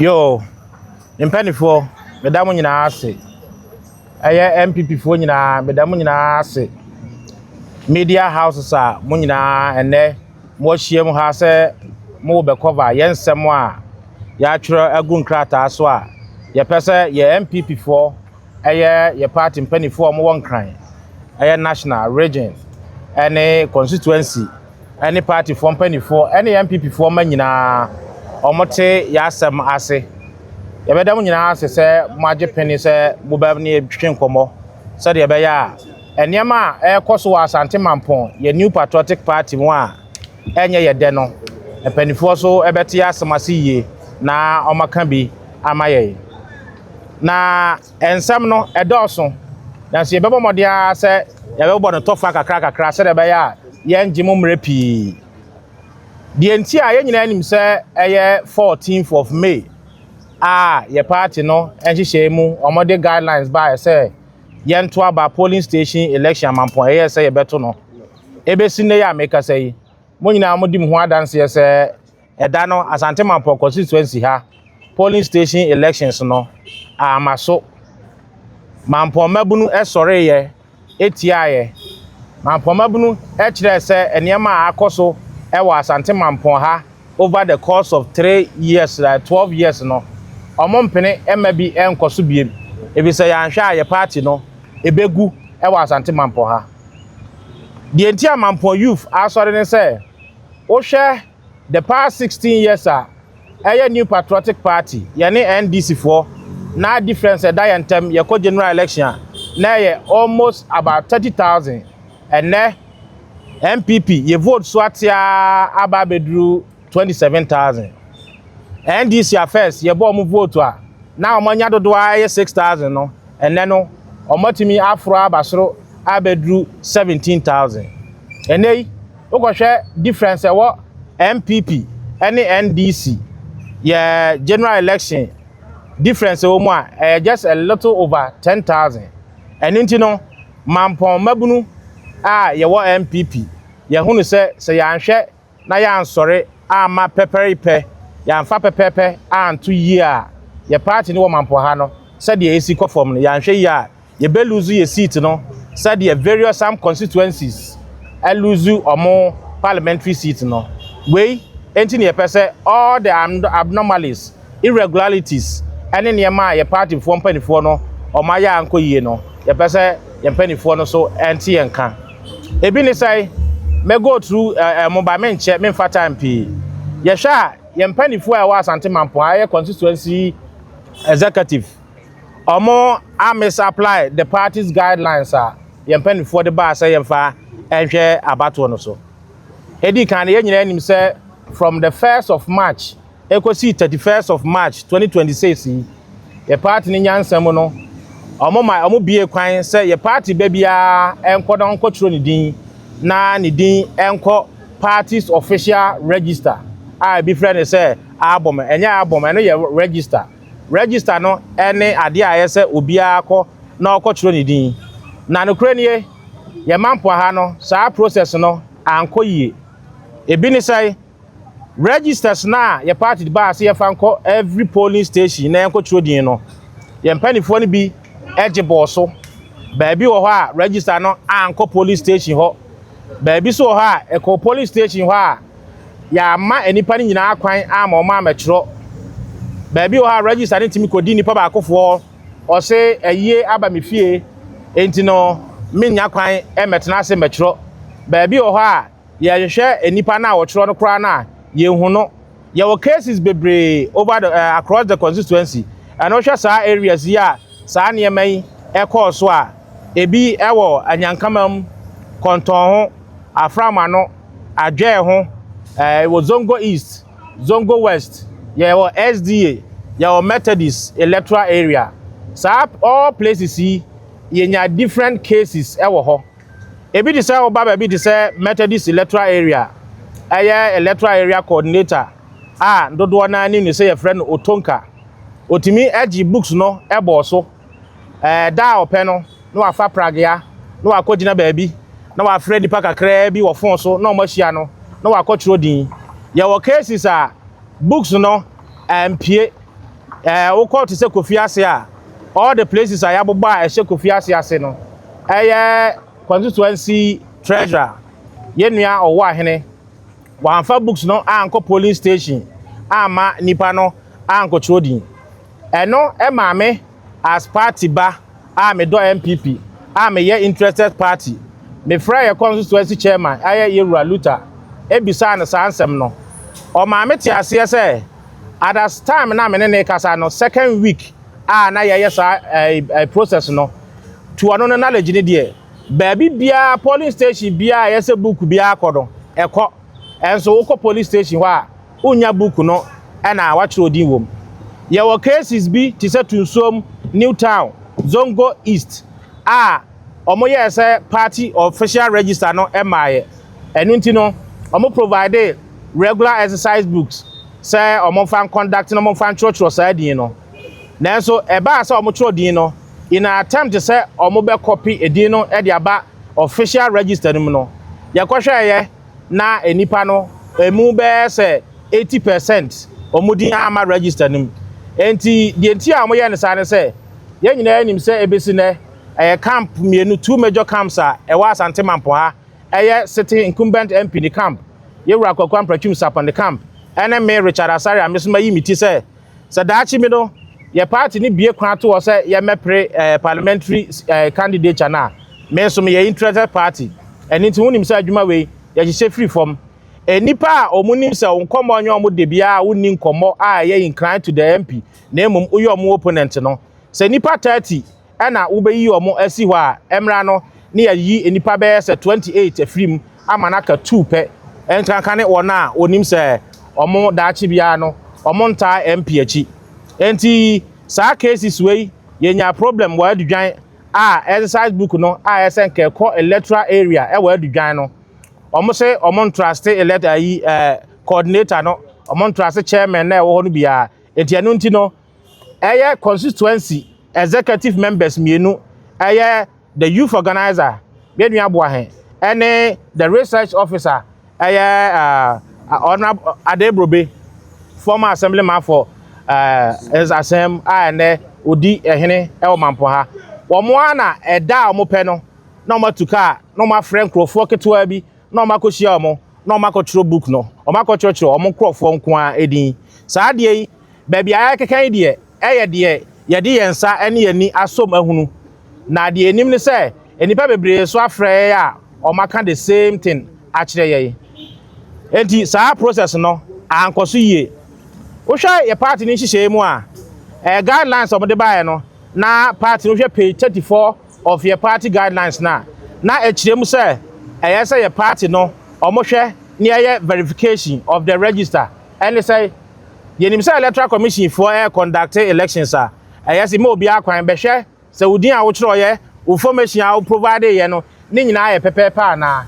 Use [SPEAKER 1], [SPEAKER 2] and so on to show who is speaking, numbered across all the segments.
[SPEAKER 1] Yo, mpanimfoɔ, meda mo nyinaa ase. Ɛyɛ NPP foɔ nyinaa, meda mo nyinaa ase. Media houses a mo nyinaa ɛnnɛ moahyia mu ha sɛ morebɛcover yɛn nsɛm a yɛatwerɛ agu nkrataa so a yɛpɛ sɛ yɛ NPP foɔ, ɛyɛ yɛ party mpanimfoɔ a wɔwɔ Nkran, ɛyɛ national, region, ɛne constituency, ɛne partyfoɔ mpanimfoɔ, ɛne NPP foɔ mma nyinaa, wɔte yɛn asɛm ase. Yɛbɛda mo nyinaa ase sɛ moagye pene sɛ mobɛ ne yɛtwetwe nkɔmmɔ sɛdeɛ ɛbɛyɛ a nneɛma a ɛrekɔ so wɔ Asante Mampɔn, yɛ New Patriotic Party mu a ɛnyɛ yɛ dɛ no, mpanimfoɔ so ɛbɛte yɛn asɛm ase yie na wɔaka bi ama yɛn. Na nsɛm no ɛdɔɔso, nanso yɛbɛbɔ mmɔden ara sɛ yɛbɛbɔ no tɔfa kakra kakra sɛdeɛ ɛbɛyɛ a yɛngye mo mmerɛ pii. Deɛ nti a yɛn nyinaa nim sɛ ɛyɛ 14th of May a yɛ party no nhyehyɛe mu wɔde guidelines baeɛ sɛ yɛnto aba polling station election Mampɔn ɛyɛ sɛ yɛbɛto no. Ebesi nnɛ yi a mekasa yi, mo nyinaa modi mo ho adanseɛ sɛ ɛda no Asante Mampɔn constituency ha polling station elections no ama so. Mampɔn mmabunu sɔreeɛ etiaeɛ. Mampɔn mmabunu kyerɛɛ sɛ nneɛma a akɔ so wɔ Asante Mampɔn ha over the course of 3 years, like 12 years no, wɔn mpene mma bi nkɔ so biem. Efisɛ yɛanhwɛ a yɛ party no ebegu wɔ Asante Mampɔn ha. Deɛ nti a Mampɔn youth asɔre ne sɛ, wohwɛ the past 16 years a ɛyɛ New Patriotic Party yɛne NDC foɔ na difference ɛda yɛn ntam, yɛkɔ general election a na ɛyɛ almost about 30,000. Ɛnɛ NPP yɛ vote so ate aba abɛduru 27,000. NDC affairs yɛbɔ ɔmo vote a na ɔmo anya dodoɔ a ɛyɛ 6,000 no, ɛnɛ no ɔmo atumi aforo aba soro abɛduru 17,000. Ɛnɛ yi wokɔhwɛ difference ɛwɔ NPP ɛne NDC yɛ general election difference ɛwɔ mu a, ɛyɛ just a little over 10,000. Ɛno nti no Mampɔn mmabunu a yɛwɔ NPP yɛhunu sɛ sɛ yɛanhwɛ na yɛansɔre ama pɛpɛrepɛ, yɛamfa pɛpɛɛpɛ anto yie a, yɛ party no wɔ Mampɔn ha no, sɛdeɛ esi kɔ fam no, yɛanhwɛ yie a yɛbɛlose yɛ seat no sɛdeɛ various some constituencies ɛlose ɔmo parliamentary seat no. Wei enti ne yɛpɛ sɛ all the abnormalities, irregularities ɛne nneɛma a yɛ partyfoɔ mpanimfoɔ no ɔmo ayɛ ankɔ yie no, yɛpɛ sɛ yɛn mpanimfoɔ no so ɛnte yɛn ka. Ebi ne sɛ mɛ go through ɛɛ mo ba menkyɛ memfa time pii. Yɛhwɛ a yɛn mpanimfoɔ a ɛwɔ Asante Mampɔn ayɛ constituency executive, ɔmo a misapply the party's guidelines a yɛn mpanimfoɔ de baa sɛ yɛmfa ɛnhwɛ abatoɔ no so. Edi kan no, yɛn nyinaa nim sɛ from the 1st of March ekosi 31st of March 2026 yi, yɛ party ne nyansa mu no, ɔmo ma ɔmo bie kwan sɛ yɛ party bɛ biara ɛnkɔ na ɔnkɔtwerɛ ne din na ne din ɛnkɔ party's official register a ebi frɛ ne sɛ album. Ɛnyɛ album, ɛno yɛ register. Register no ɛne adeɛ a ɛyɛ sɛ obiara kɔ na ɔkɔtwerɛ ne din. Na nokorɛ nie, yɛ Mampɔn ha no, saa process no ankɔ yie. Ebi ne sɛ registers na yɛ party baa sɛ yɛfa nkɔ every polling station na yɛnkɔtwerɛ din no, yɛn mpanimfoɔ no bi gye bɔɔ so. Baabi wɔ hɔ a register no ankɔ polling station hɔ, baabi nso wɔ hɔ a ɛkɔ polling station hɔ a yɛama nnipa no nyinaa kwan ama ɔmo amɛtwerɛ. Baabi wɔ hɔ a register no ntumi kɔdi nipa baakofoɔ, ɔse ayie aba me fie enti no menya kwan mmɛtena ase mmɛtwerɛ. Baabi wɔ hɔ a yɛhwehwɛ nnipa no a wɔtwerɛ no koraa no a yɛnhu no. Yɛwɔ cases bebree over the across the constituency. Ɛno hwɛ saa areas yi a saa nneɛma yi ɛkɔɔ so a, ebi ɛwɔ Anyankama mu, Kɔntɔn ho, Aframano, Adwɛɛ ho, wɔ Zongo East, Zongo West, yɛwɔ SDA, yɛwɔ Methodist electoral area. Saa all places yi yɛnya different cases ɛwɔ hɔ. Ebi te sɛ ɔba baabi te sɛ Methodist electoral area, ɛyɛ electoral area coordinator a dodoɔ naa ne ne sɛ yɛfrɛ no Otonka, otumi agye books no ɛbɔɔ so. Da a ɔpɛ no na wafa pragea na wakɔ gyina baabi na wafrɛ nipa kakraa bi wɔ phone so na wɔn ahyia no na wakɔtwerɛ din. Yɛwɔ cases a books no ɛmpie. Wokɔ te sɛ Kofi ase a, all the places a yɛabobɔ a ɛhyɛ Kofi ase ase no, ɛyɛ constituency treasurer, yɛn nua ɔwɔ ahene, wɔamfa books no ankɔ polling station amma nipa no ankɔtwerɛ din. Ɛno ɛmaa me as party ba a medɔ NPP a meyɛ interested party, mefrɛ yɛ constituency chairman, ɛyɛ yɛwura Luther, ebisaa no saa nsɛm no. Ɔmaa me te aseɛ sɛ at that time na me ne ne kasa no, second week a na yɛyɛ saa ɛɛ ɛɛ process no, to ɔno no knowledge ne deɛ, baabi biara, polling station biara a yɛsɛ book biara kɔ no, ɛkɔ. Ɛnso wokɔ police station hɔ a, wonya book no ɛna watwerɛ din wɔ mu. Yɛwɔ cases bi te sɛ Tunsom, New Town, Zongo East a wɔn yɛɛ sɛ party official register no ɛmaayɛ. Ɛno nti no, wɔn provide regular exercise books sɛ wɔn fa conduct na wɔn fa ntwerɛtwerɛ saa din no. Nanso ɛbaa sɛ wɔn twerɛ din no, in an attempt sɛ wɔn bɛ copy edin no ɛde aba official register no mu no, yɛkɔhwɛɛyɛ na nipa no emu bɛyɛ sɛ 80% wɔn din ama register no mu. Nti deɛ nti a wɔyɛ no saa ne sɛ, yɛn nyinaa nim sɛ ebesi nɛ ɛyɛ camp mmienu, two major camps a ɛwɔ Asante Mampo ha. Ɛyɛ sitting incumbent MP ne camp, yɛwura Kwaku Ampratwum Sarpong ne camp, ɛne me Richard Asare a me nso mayi me ti sɛ daakye mi no yɛ party ne bie kwan to hɔ sɛ yɛmɛpere parliamentary candidature no a, me nso meyɛ interested party. Ɛno nti wonim sɛ adwuma wei yɛhyehyɛ firi fam. Nnipa a wɔn nim sɛ wɔn nkɔmmɔ nyɛ wɔn de biara, wonni nkɔmmɔ a ɛyɛ inclined to the MP na mmom woyɛ wɔn opponent no, sɛ nnipa 30 ɛna wobɛyi wɔn asi hɔ a, ɛmra no ne yɛyi nnipa bɛyɛ sɛ 28 afiri mu ama no aka 2 pɛ. Nkanka ne wɔn a wɔnim sɛ wɔn daakye biara no wɔn ntaa MP akyi. Nti saa cases wei, yɛnya problem wɔ Adudwan a exercise book no a ɛsɛ nka ɛkɔ electoral area ɛwɔ Adudwan no, wɔn sɛ wɔn ntrust elect ayi coordinator no, wɔn ntrust chairman na ɛwɔ hɔ no biara. Nti ɛno nti no, ɛyɛ constituency executive members mmienu, ɛyɛ the youth organizer, yɛnua Aboahe, ɛne the research officer, ɛyɛ Honourable Adebrobe, former assemblyman for Asɛm a ɛnɛ odi ɛhene ɛwɔ Mampo ha. Wɔn ara na ɛda a wɔn pɛ no na wɔn atu kaa na wɔn afrɛ nkurɔfoɔ ketewa bi na wɔn akɔhyia wɔn na wɔn akɔtwerɛ book no, wɔn akɔtwerɛtwerɛ wɔn nkurɔfoɔ nko ara edin. Saa adeɛ yi, baabi a yɛkeka yi deɛ, ɛyɛ deɛ yɛde yɛn nsa ne yɛn ani asom ahunu, na deɛ anim ne sɛ nnipa bebree so afrɛ yɛn a wɔn aka the same thing akyerɛ yɛn. Nti saa process no ankɔ so yie. Wohwɛ yɛ party no nhyehyɛe mu a, guidelines a wɔde baeɛ no, na party no, wohwɛ page 34 of yɛ party guidelines na ɛkyerɛ mu sɛ ɛyɛ sɛ yɛ party no wɔhwɛ ne ɛyɛ verification of the register. Ɛne sɛ yɛnim sɛ Electoral Commission foɔ ɛyɛ conduct elections a, ɛyɛ sɛ ma obiara kwan bɛhwɛ sɛ wo din a wotwerɛeɛ, wo information a wo provide yɛ no ne nyinaa yɛ pɛpɛɛpɛ anaa.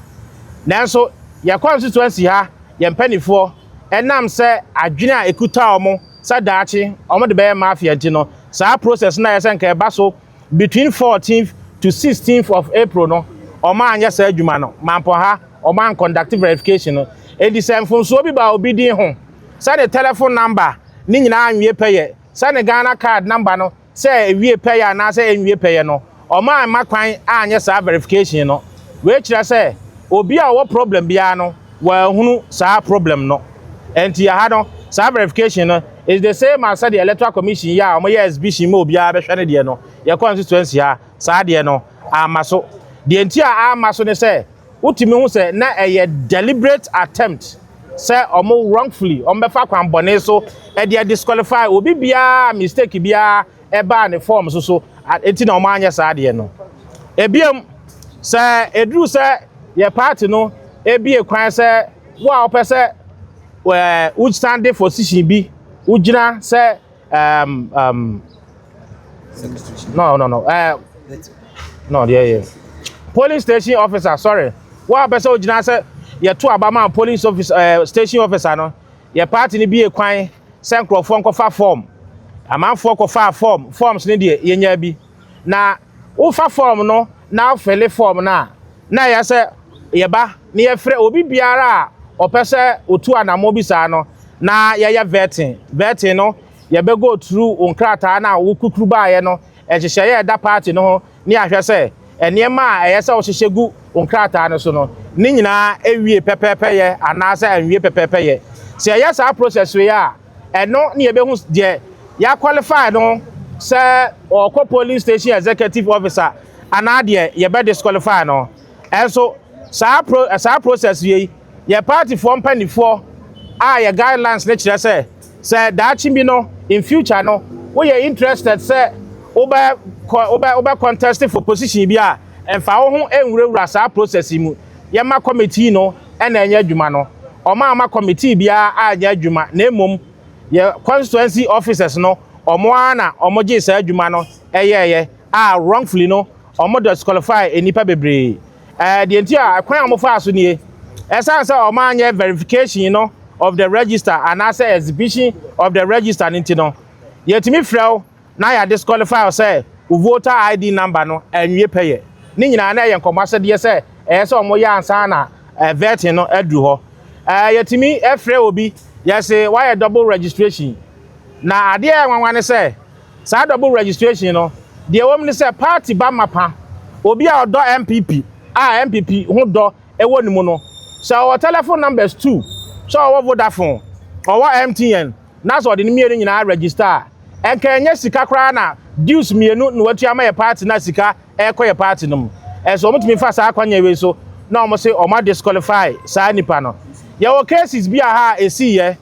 [SPEAKER 1] Nanso yɛ constituency ha, yɛn mpanimfoɔ, ɛnam sɛ adwene a ekuta wɔn sɛ daakye wɔn de bɛyɛ mafia nti no, saa process na yɛ sɛ nka ɛba so between 14th to 16th of April no, wɔn anyɛ saa adwuma no. Mampɔ ha, wɔn anconduct verification no. Edi sɛ mfomsoɔ bi ba obi din ho, sɛ ne telephone number ne nyinaa anwie pɛyɛ, sɛ ne Ghana Card number no sɛ ewie pɛyɛ anaasɛ enwie pɛyɛ no, wɔn amma kwan anyɛ saa verification no. Wei kyerɛ sɛ obi a ɔwɔ problem biara no, wɔahunu saa problem no. Nti aha no, saa verification no is the same as sɛ the Electoral Commission yɛ a wɔyɛ exhibition ma obiara bɛhwɛ ne deɛ no. Yɛ constituency ha, saa deɛ no ama so. Deɛ nti a ama so ne sɛ wotumi ho sɛ na ɛyɛ deliberate attempt sɛ ɔmo wrongfully ɔmo bɛfa kwan bɔne so ɛde disqualify obi biara, mistake biara ɛbaa ne form so eti na ɔmo anyɛ saa adeɛ no. Ebiem, sɛ eduru sɛ yɛ party no ebie kwan sɛ wo a wɔpɛ sɛ wo stand for position bi, wogyina sɛ no, no deɛ yɛ polling station officer, sorry, wo a pɛ sɛ wogyina sɛ yɛto aba ma polling officer, station officer no, yɛ party no bie kwan sɛ nkurɔfoɔ nkɔfa form. Amanfoɔ kɔfa form. Forms no deɛ, yɛnya bi na wofa form no na wofill form no a, na ɛyɛ sɛ yɛba na yɛfrɛ obi biara a ɔpɛ sɛ otu anammɔ bi saa no na yɛyɛ vetting. Vetting no, Yɛbɛ go through wo nkrataa no a wo kukuru baeɛ no, nhyehyɛeɛ a ɛda party no ho ne ahwɛ sɛ nneɛma a ɛyɛ sɛ wohyehyɛ gu wo nkrataa no so no, ne nyinaa ewie pɛpɛɛpɛyɛ anaasɛ anwie pɛpɛɛpɛyɛ. Sɛ yɛyɛ saa process wei a, ɛno ne yɛbɛhu deɛ yɛaqualify no sɛ ɔkɔ polling station executive officer anaa deɛ yɛbɛ disqualify no. Ɛnso saa process yi, yɛ partyfoɔ mpanimfoɔ a yɛ guidelines ne kyerɛ sɛ daakye bi no, in future no, woyɛ interested sɛ wobɛ contest for position bi a, ɛmfa wo ho nwurawura saa process yi mu. Yɛma committee no ɛna ɛnyɛ adwuma no. Ɔma ama committee biara anyɛ adwuma, na mmom yɛ constituency officers no, ɔmo ara na ɔmo gye saa adwuma no ɛyɛɛyɛ a wrongfully no, ɔmo disqualify nnipa bebree. Deɛ nti a kwan a ɔmo faa so nie: ɛsan sɛ ɔmo anyɛ verification no of the register anaasɛ exhibition of the register no nti no, yɛtumi frɛ wo na yɛ disqualify wo sɛ wo voter ID number no anwie pɛyɛ. Ne nyinaa na ɛyɛ nkɔmmɔ asɛdeɛ sɛ ɛyɛ sɛ ɔmo yɛ ansa na vetting no aduru hɔ. Yɛtumi ɛfrɛ obi, yɛsɛ wayɛ double registration. Na adeɛ a ɛnwanwa ne sɛ saa double registration no deɛ wɔm ne sɛ party ba mapa, obi a ɔdɔ NPP a NPP ho dɔ ɛwɔ ne mu no, sɛ ɔwɔ telephone numbers two, sɛ ɔwɔ Vodafone, ɔwɔ MTN, na sɛ ɔde ne mmienu nyinaa register a, ɛnka ɛnyɛ sika koraa na dues mmienu na watua ama yɛ party na sika ɛrekɔ yɛ party no mu. Ɛsɛ wɔn tumi fa saa akɔnya wei so na wɔn sɛ wɔn disqualify saa nipa no. Yɛwɔ cases bi a ha esi yɛ.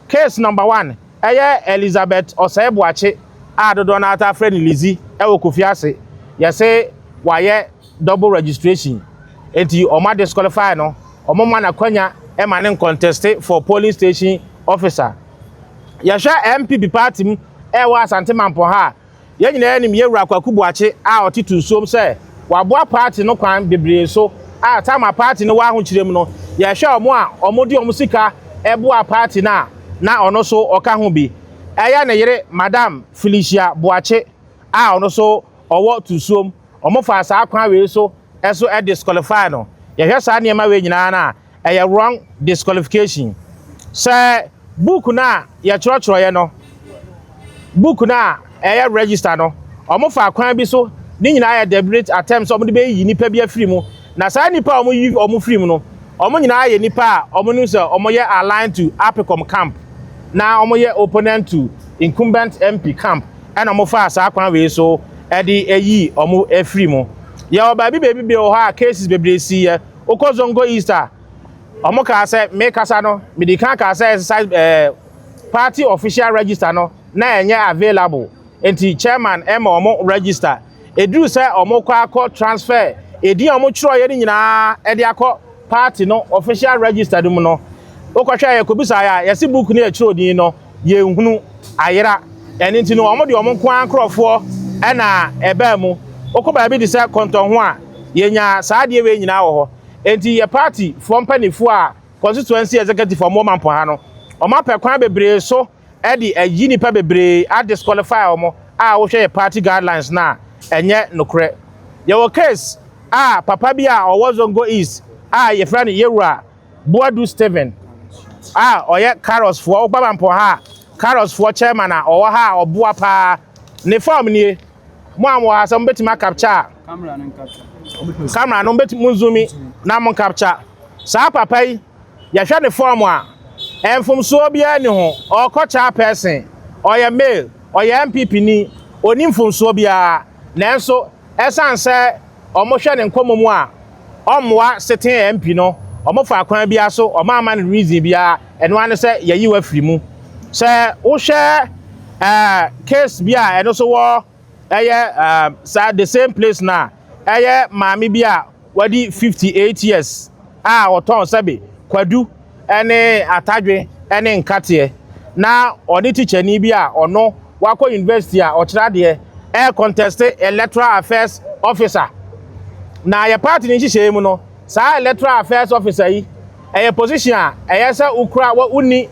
[SPEAKER 1] Case number one ɛyɛ Elizabeth Ɔsɛe Boakye a dodoɔ no ata frɛ no Lizzy ɛwɔ Kofi ase. Yɛsɛ wayɛ double registration, eti wɔn disqualify no, wɔn ma n'akwanya ɛma ne contest for polling station officer. Yɛhwɛ NPP party mu ɛwɔ Asante Mampɔ ha a, yɛn nyinaa nim yɛwura Kwaku Boakye a ɔte Tunsuom sɛ waboa party no kwan bebree so a tama party no wɔ ahokyere mu no, yɛhwɛ ɔmo a ɔmo de ɔmo sika ɛboa party no a, na ɔno nso ɔka ho bi. Ɛyɛ ne yere Madam Felicia Boakye a ɔno nso ɔwɔ Tunsuom, ɔmo fa saa kwan wei so ɛso ɛdisqualify no. Yɛhwɛ saa nneɛma wei nyinaa no a, ɛyɛ wrong disqualification. Sɛ book no a yɛtwerɛtwerɛeɛ no, book no a ɛyɛ register no, ɔmo fa kwan bi so, ne nyinaa yɛ deliberate attempt sɛ ɔmo de bɛyi nipa bi afiri mu. Na saa nipa a ɔmo yi ɔmo firi mu no, ɔmo nyinaa yɛ nipa a ɔmo nim sɛ ɔmo yɛ aligned to Apicom camp na ɔmo yɛ opponent to incumbent MP camp, ɛna ɔmo fa saa kwan wei so ɛde ɛyi ɔmo afiri mu. Yɛwɔ baabi bi wɔ hɔ a cases bebree si yɛ. Okɔ Zongo East a, ɔmo kaa sɛ mekasa no, mede kan kaa sɛ exercise party official register no na ɛnyɛ available, nti chairman ɛma ɔmo register. Eduru sɛ ɔmo kɔ akɔ transfer edin a ɔmo twerɛeɛ no nyinaa ɛde akɔ party no official register no mu no, wokɔhwɛ yɛ kɔbisa yɛ a, yɛsi book no yɛtwerɛ din no yɛnhunu, ayera. Ɛno nti no, ɔmo de ɔmo nko ara nkorɔfoɔ ɛna ɛbaa mu. Wokɔ baabi te sɛ Kɔntɔnho a, yɛnya saa adeɛ wei nyinaa wɔ hɔ. Nti yɛ party foɔ mpanimfoɔ a constituency executive ɔmo Mampɔ ha no, ɔmo apɛ kwan bebree so ɛde ayi nipa bebree adisqualify ɔmo a wohwɛ yɛ party guidelines na ɛnyɛ nokorɛ. Yɛwɔ case a papa bi a ɔwɔ Zongo East a yɛfrɛ no Yewura Boadu Stephen a ɔyɛ Carlos foɔ. Ɔba Mampɔ ha a, Carlos foɔ chairman a ɔwɔ ha a ɔboa paa, ne form nie. Mo a mo wɔ ha sɛ mobɛtumi acapture a,
[SPEAKER 2] Camera no nkapture.
[SPEAKER 1] Camera no mbɛtumi mo zoom na mo capture saa papa yi. Yɛhwɛ ne form a, mfomsoɔ biara ni ho. Ɔkɔ chairperson, ɔyɛ male, ɔyɛ NPP ni, oni mfomsoɔ biara. Nanso ɛsan sɛ ɔmo hwɛ ne nkɔmɔ mu a ɔmmoa sitting MP no, ɔmo fa kwan biara so, ɔmo ama no reason biara, ɛno ano sɛ yɛyi wa firi mu. Sɛ wohwɛ case bi a ɛno nso wɔ ɛyɛ saa the same place na ɛyɛ maame bi a wadi 58 years a ɔtɔn sɛbi kwadu ɛne atadwe ɛne nkateɛ, na ɔne tikyani bi a ɔno wakɔ university a ɔkyerɛ adeɛ ɛyɛ contest electoral affairs officer. Na yɛ party ne nhyehyɛe mu no, saa electoral affairs officer yi ɛyɛ position a ɛyɛ sɛ wokura wonni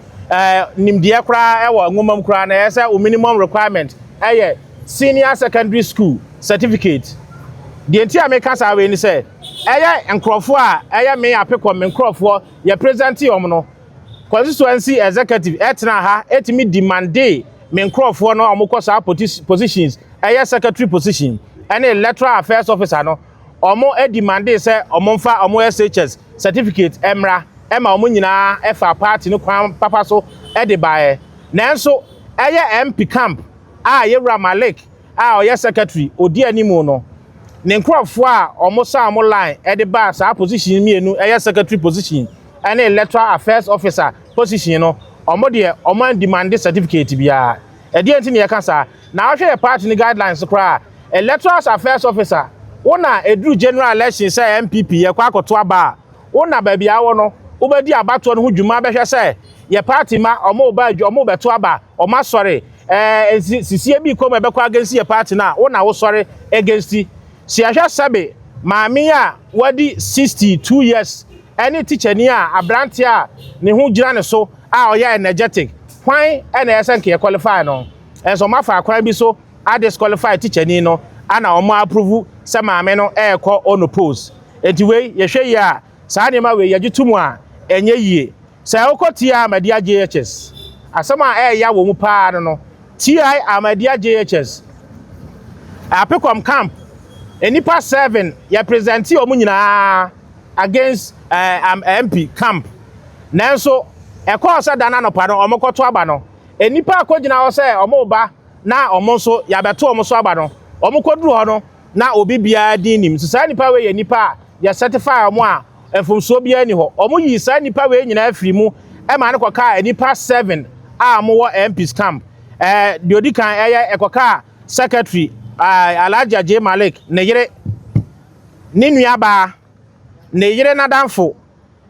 [SPEAKER 1] nimdeɛ koraa ɛwɔ nwoma mu koraa, na ɛyɛ sɛ wo minimum requirement ɛyɛ senior secondary school certificate. Deɛ nti a meka saa wei ni sɛ ɛyɛ nkurɔfoɔ a ɛyɛ me apekɔ me nkurɔfoɔ yɛ present wɔn no, constituency executive ɛtena ha ɛtumi demand me nkurɔfoɔ no a wɔkɔ saa positions, ɛyɛ secretary position ɛne electoral affairs officer no, wɔn demande sɛ wɔn mfa wɔn SHS certificate mmra, ɛma wɔn nyinaa ɛfa party no kwan papa so ɛde baeɛ. Nanso ɛyɛ MP camp a yɛwura Malik a ɔyɛ secretary odi anim no, ne nkurɔfoɔ a wɔn sa wɔn line ɛde baa saa position mmienu, ɛyɛ secretary position ɛne electoral affairs officer position no, wɔn deɛ, wɔn andemande certificate biara. Ɛdeɛ nti na yɛka saa na ahwɛ yɛ party no guidelines koraa, electoral affairs officer wɔn na eduru general election sɛ NPP yɛkɔ akɔto aba a, wɔn na baabi awɔ no wobɛdi abatoɔ no ho dwuma, bɛhwɛ sɛ yɛ party ma ɔmo ba adwa, ɔmo bɛto aba, ɔmo asɔre sisie bi kɔm ɛbɛkɔ against yɛ party na wɔn na wosɔre against. Si ahwɛ sɛbe maame a wadi 62 years ɛne tikyani a aberanteɛ a ne ho gyina ne so a ɔyɛ energetic, kwan ɛna ɛsɛ nka yɛ qualify no, ɛnso ɔmo afa akwan bi so adisqualify tikyani no, ana ɔmo approve sɛ maame no ɛɛkɔ unopposed. Eti wei yɛhwɛ yie a, saa nneɛma wei yɛgye to mu a, ɛnyɛ yie. Sɛ wokɔ TI Ahmadiyya JHS, asɛm a ɛɛya wɔ mu paa no, TI Ahmadiyya JHS Apekom camp, nnipa seven yɛ present wɔn nyinaa against MP camp. Nanso ɛkɔɔ sɛ dan anɔpa no wɔn kɔto aba no, nnipa akɔgyina hɔ sɛ wɔn ba na wɔn nso yɛabɛto wɔn so aba no, wɔn kɔduru hɔ no na obi biara din nim. So saa nnipa wei yɛ nnipa a yɛ certify wɔn a mfomsoɔ biara ni hɔ. Wɔn yi saa nnipa wei nyinaa firi mu ɛma no kɔkaa nnipa seven a wɔwɔ MPs camp. Deɛ odi kan ɛyɛ ɛkɔkaa secretary Alhaji Ajay Malik, ne yere, ne nuabaa, ne yere n'adamfo,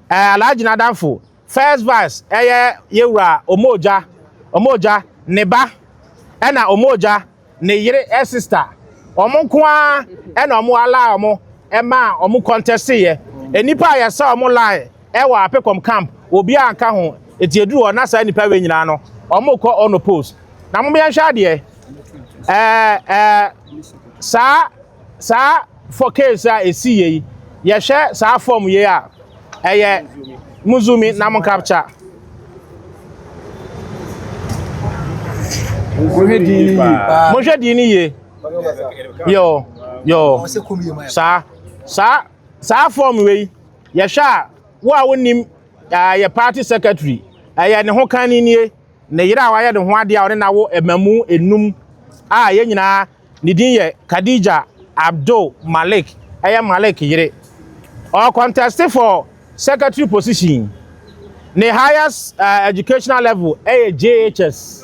[SPEAKER 1] Alhaji n'adamfo, first vice ɛyɛ yewura Omogya Omogya ne ba, ɛna Omogya ne yere ɛ sister. Wɔn nko ara ɛna wɔn ala wɔn ɛma wɔn contest yɛ. Nnipa a yɛsɛ wɔn line ɛwɔ Apekom camp, obiara nka ho. Eti eduru hɔ na saa nnipa wei nyinaa no wɔn kɔ unopposed. Na mo yɛnhwɛ adeɛ, ɛɛ ɛɛ saa for case a esi yɛ yi, yɛhwɛ saa form yi a ɛyɛ muzumi na mo capture.
[SPEAKER 2] Mohwɛ din ni yie paa.
[SPEAKER 1] Mohwɛ din ni yie. Yo yo, saa form wei yɛhwɛ a, wo a wonim yɛ party secretary, ɛyɛ ne ho kan ni nie, ne yere a wayɛ ne ho adeɛ a ɔne na wo ɛmamu enum a yɛn nyinaa ne din yɛ Khadija Abdul Malik, ɛyɛ Malik yere, ɔcontest for secretary position. Ne highest educational level ɛyɛ JHS.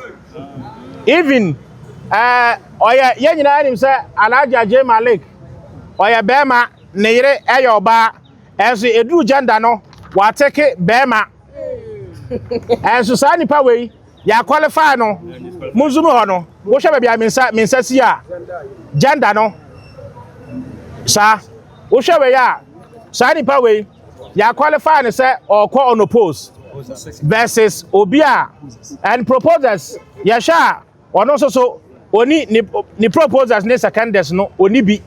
[SPEAKER 1] Even ɔyɛ yɛn nyinaa nim sɛ Alhaji Ajay Malik ɔyɛ bɛrima, ne yere ɛyɛ ɔbaa, ɛnso eduru gender no wateke bɛrima. Ɛnso saa nipa wei yɛ qualify no. Munzumi hɔ no, wohwɛ baabi a me nsa si a gender no saa, wohwɛ wei a, saa nipa wei yɛ qualify no sɛ ɔkɔ unopposed versus obi a and proposers. Yɛhwɛ a, ɔno nso so oni ne proposers ne seconders no oni bi,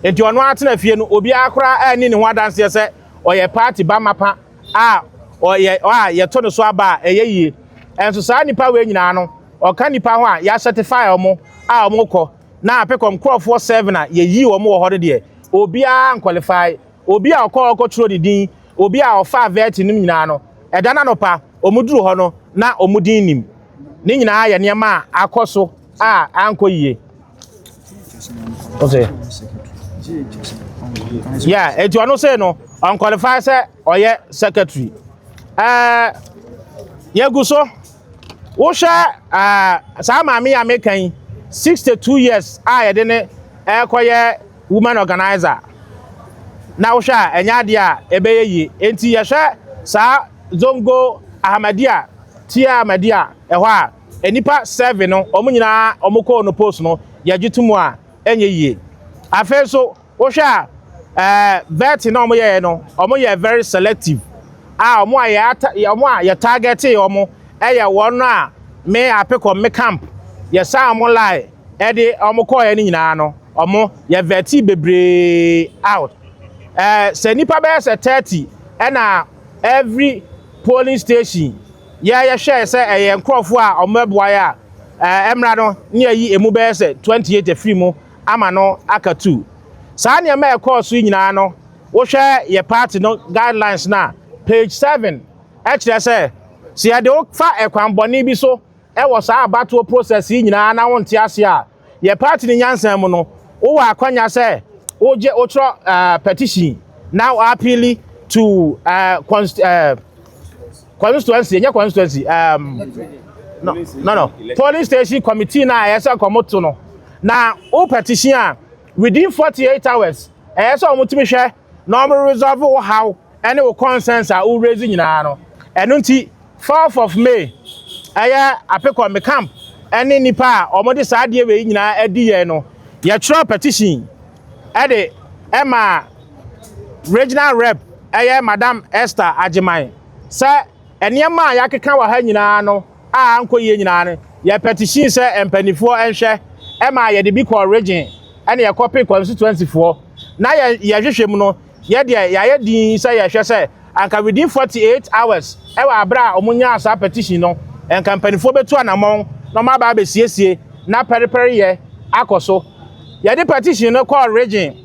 [SPEAKER 1] nti ɔno atena fie no, obiara koraa ɛni ne ho adanseɛ sɛ ɔyɛ party ba mapa a ɔyɛ a yɛto ne so aba a ɛyɛ yie. Ɛnso saa nipa wei nyinaa no ɔka nipa ho a yɛacertify wɔn a wɔn kɔ na Apekɔm nkurɔfoɔ seven a yɛyi wɔn wɔ hɔ no deɛ, obiara nqualify. Obi a ɔkɔ ɔkɔtwerɛ ne din, obi a ɔfa vet no nyinaa no, ɛda n'anɔpa wɔn duru hɔ no na wɔn din nim. Ne nyinaa yɛ nneɛma a akɔ so a ankɔ yie. Okay. Yeah, eti ɔno sɛ no ɔnqualify sɛ ɔyɛ secretary. Yɛgu so wohwɛ saa maame yi a meka yi, 62 years a yɛde ne ɛrekɔyɛ woman organizer, na wohwɛ a ɛnyɛ adeɛ a ɛbɛyɛ yie. Enti yɛhwɛ saa Zongo Ahmadiyya tia Ahmadiyya ɛhɔ a nnipa seven no, wɔn nyinaa wɔn kɔɔ no post no, yɛgye to mu a ɛnyɛ yie. Afei nso wohwɛ a, vet na wɔn yɛɛ no, wɔn yɛ very selective a wɔn a yɛ ata wɔn a yɛ target wɔn ɛyɛ wɔn a me Apekɔ me camp yɛsa wɔn line ɛde wɔn kɔɔ yɛ no nyinaa no, wɔn yɛ vet bebree out. Sɛ nipa bɛyɛ sɛ 30 ɛna every polling station yɛhwɛ sɛ ɛyɛ nkurɔfoɔ a wɔn bɛboa yɛ a Ɛmmra no, ne yɛayi emu bɛyɛ sɛ 28 afiri mu ama no aka 2. Saa nneɛma a ɛkɔɔ so yi nyinaa no, wohwɛ yɛ party no guidelines no a, page 7 ɛkyerɛ sɛ sɛ yɛde wo fa ɛkwan bɔne bi so ɛwɔ saa abatoɔ process yi nyinaa na wonte ase a, yɛ party no nyansa mu no, wowɔ akwanya sɛ wogye wotwerɛ petition na appeal to constituency, ɛnyɛ constituency, no, polling station committee na ɛyɛ sɛ kɔmo no na wo petition a, within 48 hours ɛyɛ sɛ ɔmo tumi hwɛ na ɔmo resolve wo haw ɛne wo concerns a wo raise nyinaa no. Ɛno nti 4th of May, ɛyɛ Apekɔ camp ɛne nipa a ɔmo de saa adeɛ wei nyinaa adi yɛn no, yɛtwerɛ petition ɛde ɛma regional rep, ɛyɛ Madam Esther Agyeman, sɛ nneɛma a yɛakeka wɔ ha nyinaa no a ankɔ yie nyinaa no, yɛ petition sɛ mpanimfoɔ nhwɛ. Ɛma yɛde bi kɔ region ɛna yɛkɔpe constituency foɔ na yɛ yɛhwehwɛ mu no, yɛdeɛ yɛayɛ din sɛ yɛhwɛ sɛ anka within 48 hours ɛwɔ abere a wɔn nyaa saa petition no, nka mpanimfoɔ bɛtu anammɔn na wɔn aba abɛsiesie na pɛrepɛre yɛ akɔ so. Yɛde petition no kɔɔ region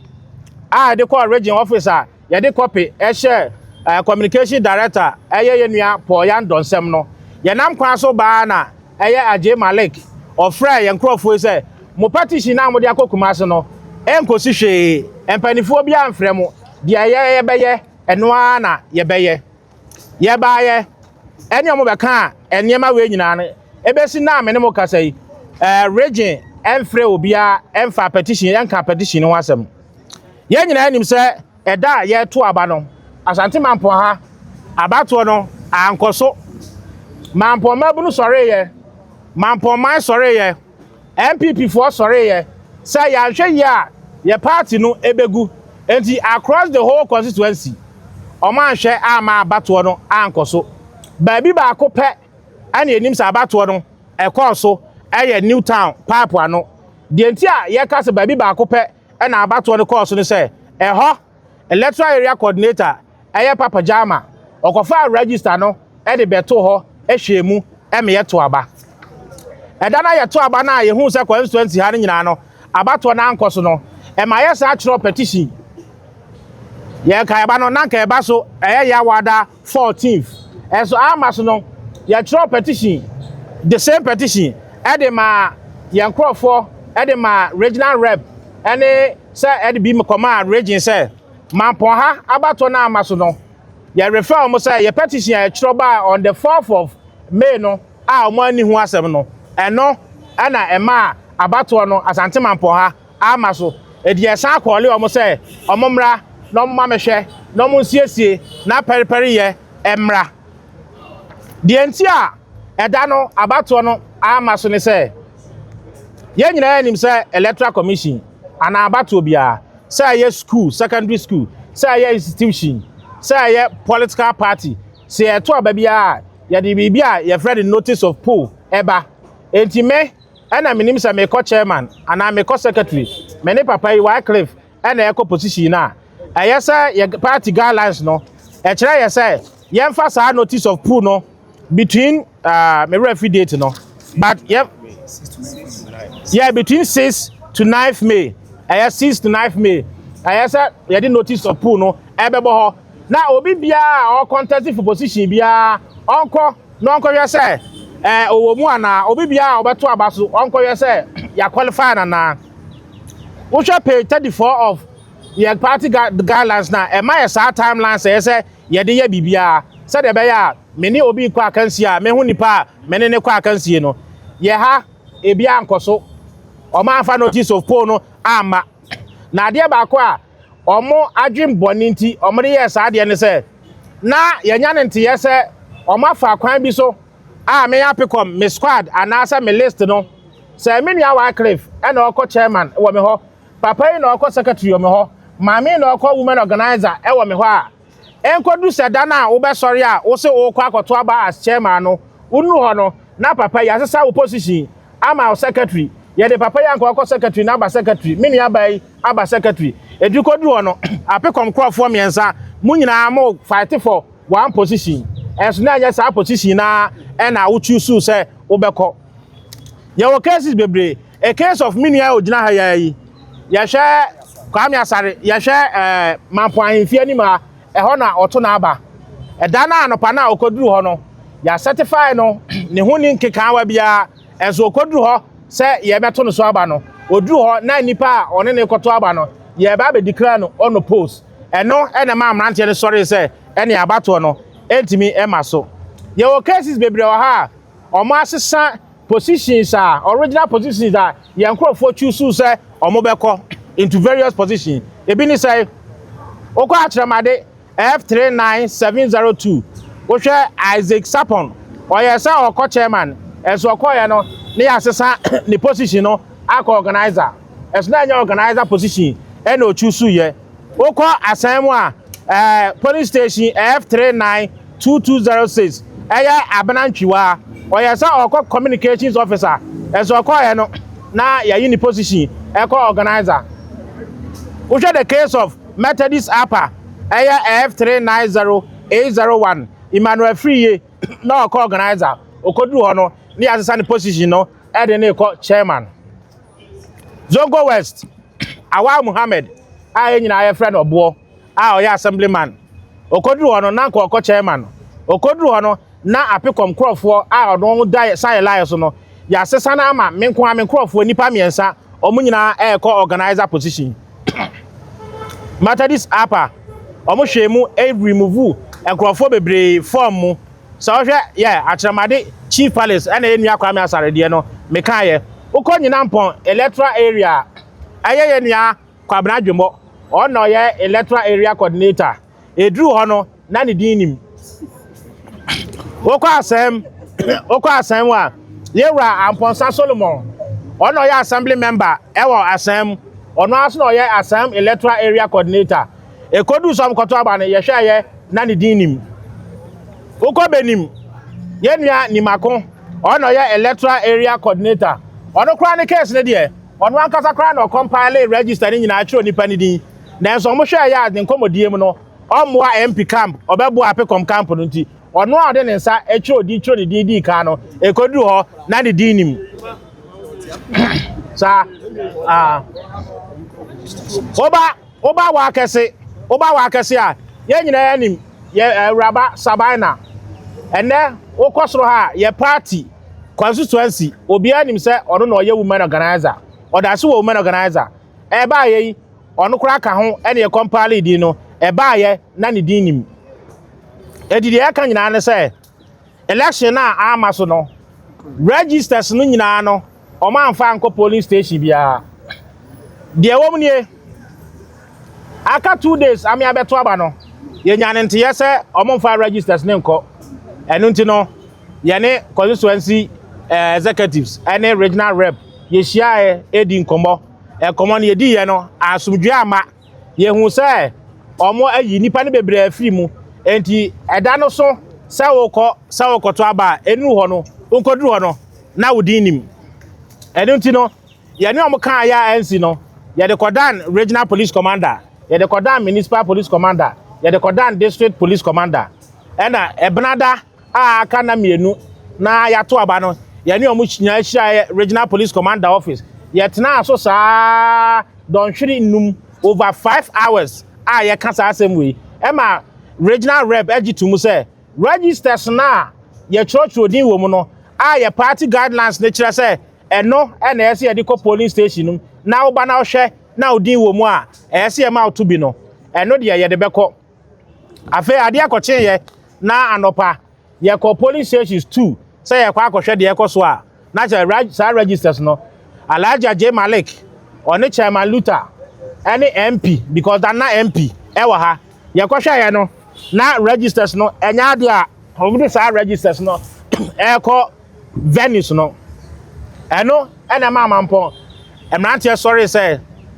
[SPEAKER 1] a, yɛde kɔɔ region office a, yɛde copy ɛhyɛ communication director, ɛyɛ yɛn nua Paul Yandɔ nsɛm no. Yɛnam kwan so baa na ɛyɛ Agye Malik ɔfrɛ yɛn nkurɔfoɔ yi sɛ mo petition na mo de akɔ Kumase no ɛnkosi hwee, mpanimfoɔ bi amfrɛ mo deɛ yɛ yɛbɛyɛ ɛno ara na yɛbɛyɛ. Yɛbaayɛ ɛne ɔmo bɛka a, nneɛma wei nyinaa no ebesi na me ne mo kasa yi, region ɛmfrɛ obiara, ɛmfa petition, ɛnka petition no ho asɛm. Yɛn nyinaa nim sɛ ɛda a yɛreto aba no, Asante Mampɔn ha abatoɔ no ankɔ so. Mampɔn mabunu sɔreeɛ, Mampɔn man sɔreeɛ, NPP foɔ sɔreeɛ sɛ yɛanhwɛ yie a, yɛ party no ebegu. Nti across the whole constituency, ɔmo anhwɛ ama abatoɔ no ankɔ so. Baabi baako pɛ ɛna enim sɛ abatoɔ no ɛkɔɔ so, ɛyɛ New Town pipe ano. Deɛ nti a yɛka sɛ baabi baako pɛ ɛna abatoɔ no kɔɔ so no sɛ ɛhɔ electoral area coordinator, ɛyɛ Papa Jama, ɔkɔfa register no ɛde bɛto hɔ ɛhwɛ mu ɛma yɛto aba. Ɛda no yɛto aba no a, yɛhu sɛ constituency ha no nyinaa no abatoɔ no ankɔ so no, ɛma yɛ saa kyerɛ petition. Yɛka ɛba no na nka ɛba so ɛyɛ Yawada 14th, ɛso ama so no, yɛtwerɛ petition, the same petition, ɛde ma yɛn nkurɔfoɔ, ɛde ma regional rep, ɛne sɛ ɛde bi kɔma region sɛ Mampɔn ha abatoɔ no ama so no, yɛ refer wɔn sɛ yɛ petition a yɛtwerɛ baa on the 4th of May no a wɔn ani ho asɛm no, ɛno ɛna ɛma abatoɔ no Asante Mampɔn ha ama so. Edi ɛsan akɔɔle wɔn sɛ wɔn mmra na wɔn ma mehwɛ na wɔn nsiesie na pɛrepɛre yɛ mmra. Deɛ nti a ɛda no abatoɔ no ama so ne sɛ yɛn nyinaa nim sɛ Electoral Commission anaa abatoɔ biara, sɛ ɛyɛ school, secondary school, sɛ ɛyɛ institution, sɛ ɛyɛ political party, sɛ yɛto aba biara, yɛde biribi a yɛfrɛ no notice of poll ɛba. Enti me ɛna menim sɛ mekɔ chairman anaa mekɔ secretary, me ne papa yi Wycliffe ɛna ɛkɔ position no a, ɛyɛ sɛ yɛ party guidelines no ɛkyerɛ yɛ sɛ yɛmfa saa notice of poll no between me refi date no, but yɛ yeah, between 6 to 9 May, ɛyɛ 6 to 9 May, ɛyɛ sɛ yɛde notice of poll no ɛbɛbɔ hɔ na obi biara a ɔcontest for position biara ɔnkɔ na ɔnkɔhwɛ sɛ ɔwɔ mu anaa obi biara a ɔbɛto aba so ɔnkɔhwɛ sɛ yɛ qualify anaa. Wohwɛ page 34 of yɛ party guidelines na ɛma yɛ saa timelines ɛyɛ sɛ yɛde yɛ biribiara sɛdeɛ ɛbɛyɛ a me ne obi kɔ akansie a, mehu nipa a me ne ne kɔ akansie no. Yɛ ha ebi ankɔ so, ɔmo afa notice of poll no amma. Na adeɛ baako a ɔmo adwen bɔne nti ɔmo de yɛɛ saa adeɛ ne sɛ na yɛnya ne nteyɛ sɛ ɔmo afa kwan bi so a me apekɔm me squad anaasɛ me list no, sɛ me nua Wycliffe ɛna ɔkɔ chairman wɔ me hɔ, papa yi na ɔkɔ secretary wɔ me hɔ, maame na ɔkɔ women organizer ɛwɔ me hɔ a, ɛnkɔdu sɛ da no a wobɛsɔre a wo sɛ wokɔ akɔto aba as chairman no, wonuru hɔ no na papa yi asesa wo position ama wo secretary. Yɛde papa yi anka ɔkɔ secretary na aba secretary, me nua ba yi aba secretary. Edu kɔduru hɔ no, apekɔm nkurɔfoɔ mmiɛnsa mo nyinaa mo fight for one position, ɛnso na ɛnyɛ saa position na ɛna wo choose sɛ wobɛkɔ. Yɛwɔ cases bebree. A case of me nua a ogyina ha yi yi. Yɛhwɛ Kwame Asare, yɛhwɛ Mampo ahemfie anim ha, ɛhɔ na ɔto n'aba. Ɛda no anɔpa no a ɔkɔduru hɔ no, yɛacertify no, ne ho ni nkekaawa biara, ɛnso ɔkɔduru hɔ sɛ yɛbɛto no so aba no, ɔduru hɔ na nipa a ɔne ne kɔto aba no, yɛba abɛdeclare no unopposed. Ɛno ɛna ma mmeranteɛ no sɔre sɛ ɛne abatoɔ no ɛntumi ɛma so. Yɛwɔ cases bebree wɔ ha a ɔmo asesa positions a, original positions a yɛn nkurɔfoɔ choose sɛ ɔmo bɛkɔ into various positions. Ebi ne sɛ wokɔ Akyerɛmade F39702, wohwɛ Isaac Sapon, ɔyɛ sɛ ɔkɔ chairman, ɛnso ɔkɔɔyɛ no ne yɛ asesa ne position no akɔ organizer, ɛso na ɛnyɛ organizer position ɛna ɔchoose yɛ. Wokɔ asan mu a, polling station F392206, ɛyɛ Abena Ntwiwa, ɔyɛ sɛ ɔkɔ communications officer, ɛnso ɔkɔɔyɛ no na yɛyi ne position ɛkɔ organizer. Wohwɛ the case of Methodist Upper, ɛyɛ F390801, Emmanuel Friye, na ɔkɔ organizer, ɔkɔduru hɔ no ne yɛasesa ne position no ɛde ne kɔ chairman. Zongo West, Awa Muhammed a yɛn nyinaa yɛfrɛ no Ɔboɔ a ɔyɛ assemblyman, ɔkɔduru hɔ no na nka ɔkɔ chairman, ɔkɔduru hɔ no na Apekɔm nkurɔfoɔ a ɔno da sayɛ line so no, yɛasesa no ama me nko a me nkurɔfoɔ nnipa mmiɛnsa, ɔmo nyinaa ɛrekɔ organizer position. Methodist Upper, ɔmo hwɛ mu remove nkurɔfoɔ bebree form mu. Sɛ ɔhwɛ yɛ Akyerɛmade Chief Palace, ɛna yɛ nua Kwame Asaredeɛ no mekaayɛ. Wokɔ Nyinampɔn electoral area, ɛyɛ yɛ nua Kwabena Dwemmɔ, ɔno na ɔyɛ electoral area coordinator, eduru hɔ no na ne din nim. Wokɔ asɛm a, yɛwura Ampɔnsa Solomon, ɔno na ɔyɛ assembly member ɛwɔ asɛm, ɔno ara so na ɔyɛ asɛm electoral area coordinator. Ekodu sɔm kɔtɔ aba no, yɛhwɛ yɛ na ne din nim. Wokɔ Bɛnim, yɛn nua Nimako, ɔno na ɔyɛ electoral area coordinator. Ɔno koraa ne case ne deɛ, ɔno ankasa koraa na ɔcompile register ne nyinaa kyerɛ nipa ne din, nanso ɔmo hwɛ yɛ a ne nkɔmmɔdie mu no, ɔmmoa MP camp, ɔbɛboa Apekɔm camp no, nti ɔno a ɔde ne nsa atwerɛ odin twerɛ ne din dii kan no, ekoduru hɔ na ne din nim saa. Aa, woba wɔ akɛse, woba wɔ akɛse a, yɛn nyinaa anim yɛ Awuraba Sabina. Ɛnɛ wokɔ soro ha a, yɛ party constituency, obiara nim sɛ ɔno na ɔyɛ woman organizer, ɔda so wɔ woman organizer. Ɛbaa yɛ yi, ɔno koraa ka ho ɛne yɛ compile din no, ɛbaa yɛ na ne din nim. Edi deɛ ɛka nyinaa ne sɛ election a ama so no, registers no nyinaa no, ɔmo amfa ankɔ polling station biara. Deɛ ɛwɔ mu nie, aka 2 days ame abɛto aba no, yɛnya ne nteyɛ sɛ ɔmo mfa registers ne nkɔ. Ɛno nti no, yɛne constituency executives ɛne regional rep yɛhyiaeɛ ɛdi nkɔmmɔ. Nkɔmmɔ no yɛdiiɛ no, asomdwe ama yɛhu sɛ ɔmo ayi nnipa no bebree afiri mu. Nti ɛda no so sɛ wokɔ sɛ wokɔto aba a, ɛnuru hɔ no, wonkɔduru hɔ no na wo din nim. Ɛno nti no, yɛne ɔmo kaa yɛ a ɛnsi no, yɛde kɔdan regional police commander, yɛde kɔdan municipal police commander, yɛde kɔdan district police commander. Ɛna ɛbenada a aka na mmienu na yɛato aba no, yɛne ɔmo nyinaa hyia regional police commander office. Yɛtenaa so saa dɔnhwere 5, over 5 hours a yɛka saa asɛm wei, ɛma regional rep agye to mu sɛ registers na yɛtwerɛtwerɛ din wɔ mu no a, yɛ party guidelines ne kyerɛ sɛ ɛno ɛna ɛsɛ yɛde kɔ polling station no mu, na woba na wohwɛ na wo din wɔ mu a, ɛyɛ sɛ yɛma woto bi no, ɛno deɛ yɛde bɛkɔ. Afei adeɛ akɔkyeeɛ na anɔpa yɛkɔ polling stations two sɛ yɛkɔ akɔhwɛ deɛ ɛkɔ so a, na kyerɛ saa registers no, Alhaji Ajay Malik, ɔne Chairman Luther ɛne MP, because dana MP ɛwɔ ha, yɛkɔhwɛ yɛ no na registers no ɛnyɛ adeɛ a wɔde saa registers no ɛrekɔ venues no. Ɛno ɛna ɛma Amampɔn mmeranteɛ sɔre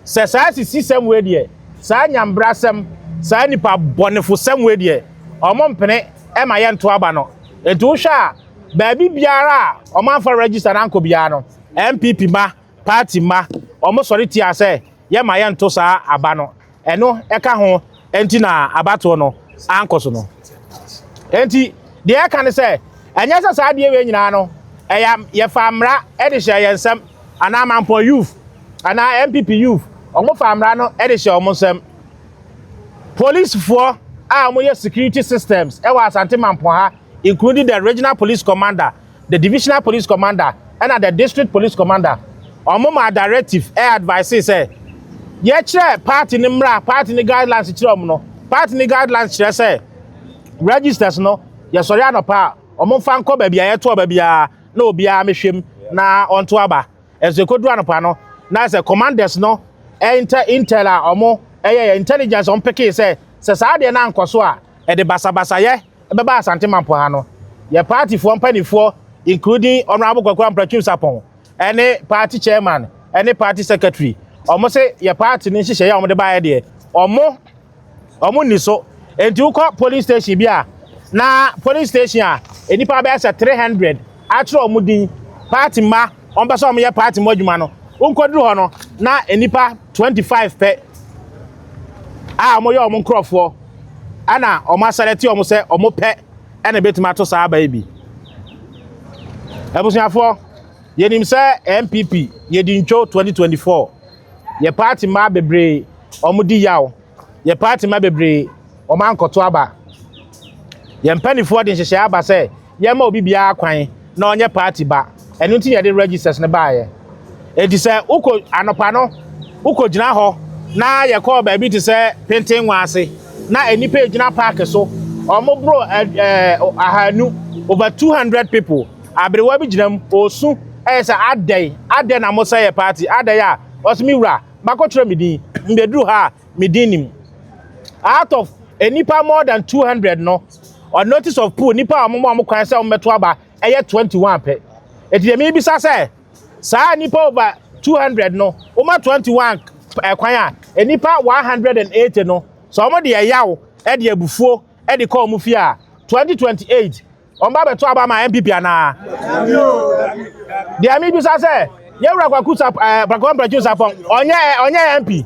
[SPEAKER 1] sɛ saa sisi sɛm wei deɛ, saa nyambrasɛm, saa nipa bɔnefo sɛm wei deɛ, ɔmo mpene ɛma yɛnto aba no. Nti wohwɛ a, baabi biara a ɔmo amfa register n'ankɔ biara no, NPP ma party ma ɔmo sɔre tia sɛ yɛma yɛnto saa aba no. Ɛno ɛka ho nti na abatoɔ no ankɔ so no. Nti deɛ ɛka ne sɛ ɛnyɛ sɛ saa adeɛ wei nyinaa no Ɛyɛ yɛfa mmara de hyɛ yɛn nsam anaa Mampɔn youth anaa NPP youth wɔn fa mmara no de hyɛ wɔn nsam. Polisifoɔ a wɔyɛ security systems ɛwɔ Asante Mampɔn ha, including the regional police commander, the divisional police commander ɛna the district police commander, wɔn ma directive ɛ advice sɛ yɛkyerɛ party ne mmara, party ne guidelines kyerɛ wɔn no. Party ne guidelines kyerɛ sɛ registers no, yɛsɔre anɔpa a, wɔn mfa nkɔ baabi a yɛto aba biara na obiara mehwɛ mu na ɔnto aba. Ɛnso ekodu anɔpa no na sɛ commanders no ɛnta intel a wɔn ɛyɛ yɛ intelligence, wɔn peke sɛ saa adeɛ no ankɔ so a, ɛde basabasayɛ ɛbɛba Asante Mampɔn ha no. Yɛ partyfoɔ mpanimfoɔ, including Honourable Kwaku Ampratwum Sarpong ɛne party chairman ɛne party secretary, wɔn sɛ yɛ party ne nhyehyɛeɛ a wɔde baeɛ deɛ, wɔn ni so. Nti wokɔ police station bi a, na police station a nnipa bɛyɛ sɛ 300 atwerɛ wɔn din, party mma wɔn pɛ sɛ wɔn yɛ party mu adwuma no, nkɔduru hɔ no na nnipa 25 pɛ a wɔyɛ wɔn nkurɔfoɔ ɛna wɔn asɛlɛte wɔn sɛ wɔn pɛ ɛna ebɛtumi ato saa aba yi bi. Abusuafoɔ, yɛnim sɛ NPP yɛdi ntwo 2024, yɛ party mmaa bebree wɔn di yaw, yɛ party mmaa bebree wɔn ankɔto aba. Yɛn mpanimfoɔ de nhyehyɛe aba sɛ yɛma obi biara kwan na ɔnyɛ party ba. Ɛno nti yɛde registers no baeɛ. Eti sɛ wokɔ anɔpa no, wokɔ gyina hɔ na yɛkɔɔ baabi te sɛ Pentenwa ase na nnipa gyina park so, wɔn boro ɛ ɛɛ 200, over 200 people. Aberewa bi gyina mu osu, ɛyɛ sɛ adɛn adɛn na mo sɛ yɛ party adɛn a ɔsɛ mi wura makɔtwerɛ mi din mbɛduru ha a mi din nim. Out of nipa more than 200 no, on notice of poll, nipa a wɔn a wɔn kwan sɛ wɔn bɛto aba ɛyɛ 21 pɛ. Eti deɛ mi bisa sɛ saa nipa over 200 no, wɔn 21 ɛkwan a, nipa 180 no sɛ wɔn de ɛyaw ɛde abufuo ɛde kɔ wɔn fie a, 2028 wɔn ba bɛto aba ma NPP anaa? Deɛ mi bisa sɛ yɛwura Kwaku sa Kwaku Ampratwum Sarpong ɔnyɛ MP,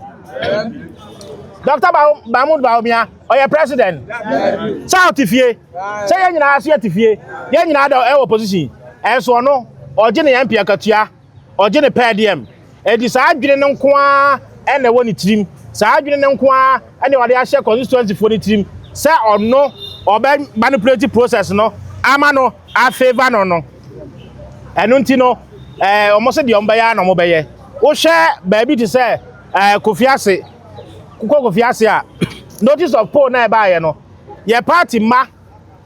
[SPEAKER 1] Dr. Mahmoud Bawumia ɔyɛ president sɛ ɔte fie sɛ yɛn nyinaa so yɛte fie, yɛn nyinaa da ɛwɔ position, ɛnso ɔno ɔgye ne MP akatua, ɔgye ne per diem. Edi saa adwene no nko ara ɛna ɛwɔ ne tirim, saa adwene no nko ara ɛna ɔde ahyɛ constituency foɔ ne tirim sɛ ɔno ɔbɛ manipulate process no ama no afavour no. Ɛno nti no wɔn sɛ deɛ wɔn bɛyɛ na wɔn bɛyɛ. Wohwɛ baabi te sɛ Kofi Ase, kɔ Kofi Ase a, notice of poll na ɛbaayɛ no, yɛ party ma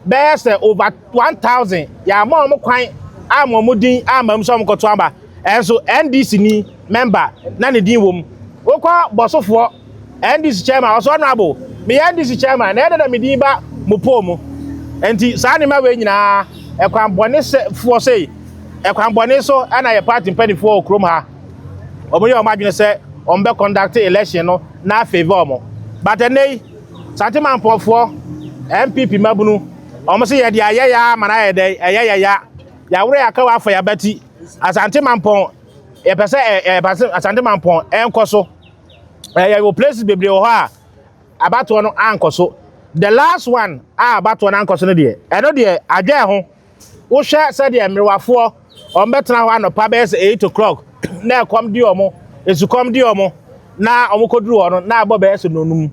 [SPEAKER 1] bɛyɛ sɛ over 1,000, yɛama wɔn kwan ama wɔn din ama mu sɛ wɔn kɔto aba, ɛnso NDC ni member na ne din wɔ mu. Wokɔ Bɔsofoɔ, NDC chairman ɔsɔ, "Honourable, meyɛ NDC chairman na ɛdɛ dɛ me din ba mo poll mu." Nti saa nneɛma wei nyinaa, ɛkwan bɔne sɛ foɔ sei, ɛkwan bɔne so ɛna yɛ party mpanimfoɔ wɔ kurom ha wɔn yɛ wɔn adwene sɛ wɔn bɛ conduct election no na favour wɔn. But ɛnɛ yi, Asante Mampɔnfoɔ, NPP mabunu, wɔn sɛ yɛde ayɛ ya ama na ayɛ dɛ ɛyɛ yɛ ya yɛaworɔ yɛ aka wɔ afa yɛabati Asante Mampɔn. Yɛpɛ sɛ ɛ ɛ Asante Mampɔn ɛnkɔ so. Yɛwɔ places bebree wɔ hɔ a abatoɔ no ankɔ so. The last one a abatoɔ no ankɔ so no deɛ, ɛno deɛ adwɛ ho. Wohwɛ sɛdeɛ mmerewafoɔ wɔn bɛtena hɔ anɔpa bɛyɛ sɛ 8 o'clock na ɛkɔm di wɔn, esukɔm di wɔn, na wɔn kɔduru hɔ no na abɔ bɛyɛ sɛ nonum.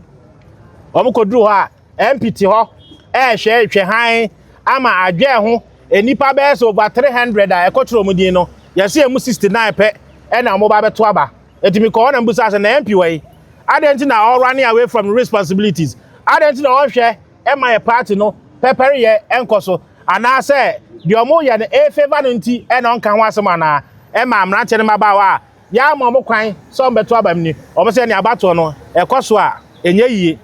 [SPEAKER 1] Wɔn kɔduru hɔ a, MP te hɔ ɛrehwɛ hwɛ han ama adwɛ ho. Nnipa bɛyɛ sɛ over 300 a ɛkɔtwerɛ wɔn din no, yɛsɛ emu 69 pɛ ɛna wɔn ba bɛto aba. Etimi kɔ hɔ na mbusa sɛ, na MP wɔ yi adeɛ nti na ɔrunning away from responsibilities? Adeɛ nti na ɔhwɛ ɛma yɛ party no pɛpɛreyɛ ɛnkɔ so, anaasɛ deɛ ɔmo yɛ no ɛfavour no nti ɛna ɔnka ho asɛm anaa? Ɛma mmeranteɛ no mmabaawa a yɛama ɔmo kwan sɛ ɔmo bɛto aba mu ni, ɔmo sɛ ne abatoɔ no ɛkɔ so a ɛnyɛ yie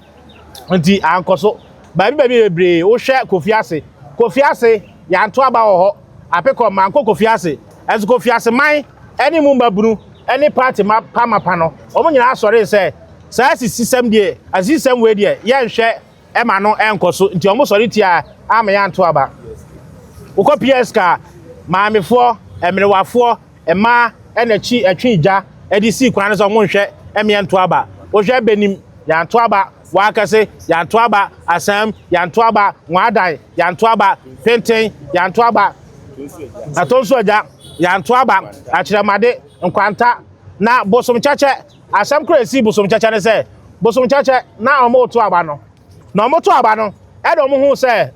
[SPEAKER 1] nti ankɔ so. Baabi bebree, wohwɛ Kofi Ase, Kofi Ase yɛanto aba wɔ hɔ. Apekɔ mankɔ Kofi Ase, ɛnso Kofi Ase man ɛne mu mmabunu ɛne party ma pamapa no, wɔn nyinaa sɔre sɛ saa asisisɛm deɛ, asisisɛm wei deɛ, yɛnhwɛ ɛma no ɛnkɔ so. Nti wɔn sɔre tia ama yɛanto aba. Wokɔ PSK, maamefoɔ, mmerewafoɔ, mmaa ɛna akyi ɛtwe gya ɛde sii kwan no sɛ wɔn nhwɛ ɛmeɛ nto aba. Wohwɛ Benim, yɛanto aba. Wakɛse, yɛanto aba. Asam, yɛanto aba. Nwadan, yɛanto aba. Penten, yɛanto aba. Atonso Agya, yɛanto aba, Akyerɛmade, Nkwanta, na Bosomkyɛkyɛ. Asɛm koro a ɛsii Bosomkyɛkyɛ ne sɛ, Bosomkyɛkyɛ na wɔreto aba no, na wɔto aba no, ɛna wɔhuu sɛ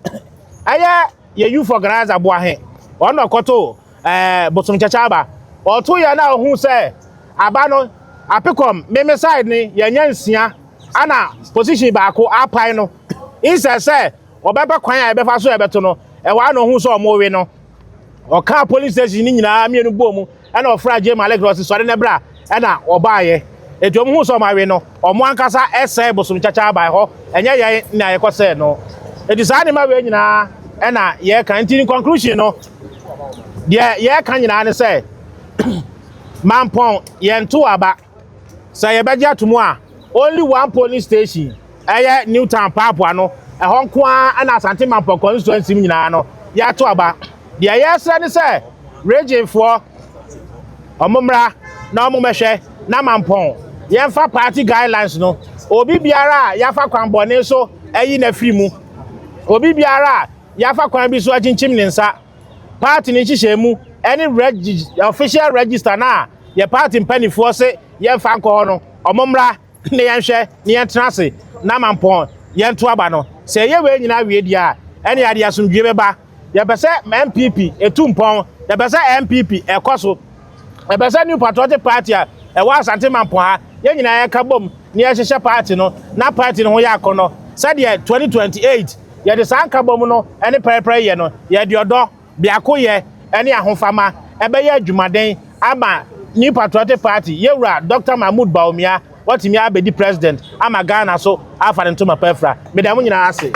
[SPEAKER 1] ɛyɛ yɛ youth organizer Boahe, ɔno na ɔkɔto ɛɛ Bosomkyɛkyɛ aba. Ɔto yɛ na ɔhuu sɛ aba no apekɔm meme side ne yɛnyɛ nsia ana position baako apae no. Insɛ sɛ ɔbɛpɛ kwan a yɛbɛfa so yɛbɛto no, ɛhɔ ara na ɔhuu sɛ wɔrewe no. Ɔkaa polling station no nyinaa mmienu bɔɔ mu ɛna ɔfrɛ Agye Malik na ɔse sɔre na bra ɛna ɔbaayɛ. Enti wɔn huu sɛ wɔn awe no, wɔn ankasa ɛsɛe bosom kyakya aba ɛhɔ, ɛnyɛ yɛn na yɛkɔ sɛɛ no. Enti saa nneɛma wei nyinaa ɛna yɛka. Nti in conclusion no, deɛ yɛka nyinaa ne sɛ Mampɔn yɛnto aba. Sɛ yɛbɛgye ato mu a, only one polling station ɛyɛ New Town Paapua no, ɛhɔ nko ara na Asante Mampɔn constituency mu nyinaa no yɛato aba. Deɛ yɛsrɛ ne sɛ regionfoɔ wɔn mmra na wɔn mmɛhwɛ na Mampɔn yɛmfa party guidelines no, obi biara a yɛafa kwan bɔne so ayi n'afiri mu, obi biara a yɛafa kwan bi so akyinkyim ne nsa, party no nhyehyɛe mu ne regi official register no a yɛ party mpanimfoɔ se yɛmfa nkɔ hɔ no, wɔn mmra na yɛnhwɛ na yɛntena ase na Mampɔn yɛnto aba no. Sɛ yɛyɛ wei nyinaa wie deɛ a, ɛne ade asomdwie bɛba. Yɛpɛ sɛ NPP ɛtu mpɔn, yɛpɛ sɛ NPP ɛkɔ so, yɛpɛ sɛ New Patriotic Party a ɛwɔ Asante Mampɔn ha, yɛn nyinaa yɛka bom na yɛhyehyɛ party no na party no ho yɛ akɔnnɔ sɛdeɛ 2028 yɛde saa nkabom no ne pɛrɛpɛrɛ yɛ no, yɛde ɔdɔ, biakoyɛ ne ahofama ɛbɛyɛ adwumaden ama New Patriotic Party yɛwura Dr. Mahmoud Bawumia watumi abɛdi president ama Ghana so afa ne ntoma pa afira. Meda mo nyinaa ase.